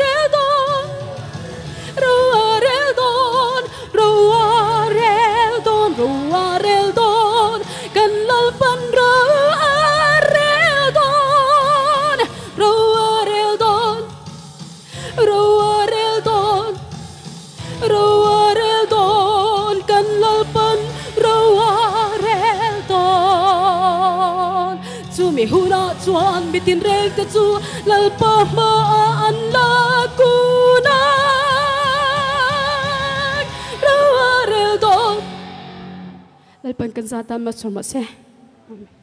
rel don ro rel don ro rel don ro rel don kan la pan ro rel don ro rel don ro rel don ro rel don kan lal pan ro rel don chu mi huna chuan mi tin rel te chu lal pa ma an la kuna ro rel don lal pan kan za ta ma chor ma se. Amen.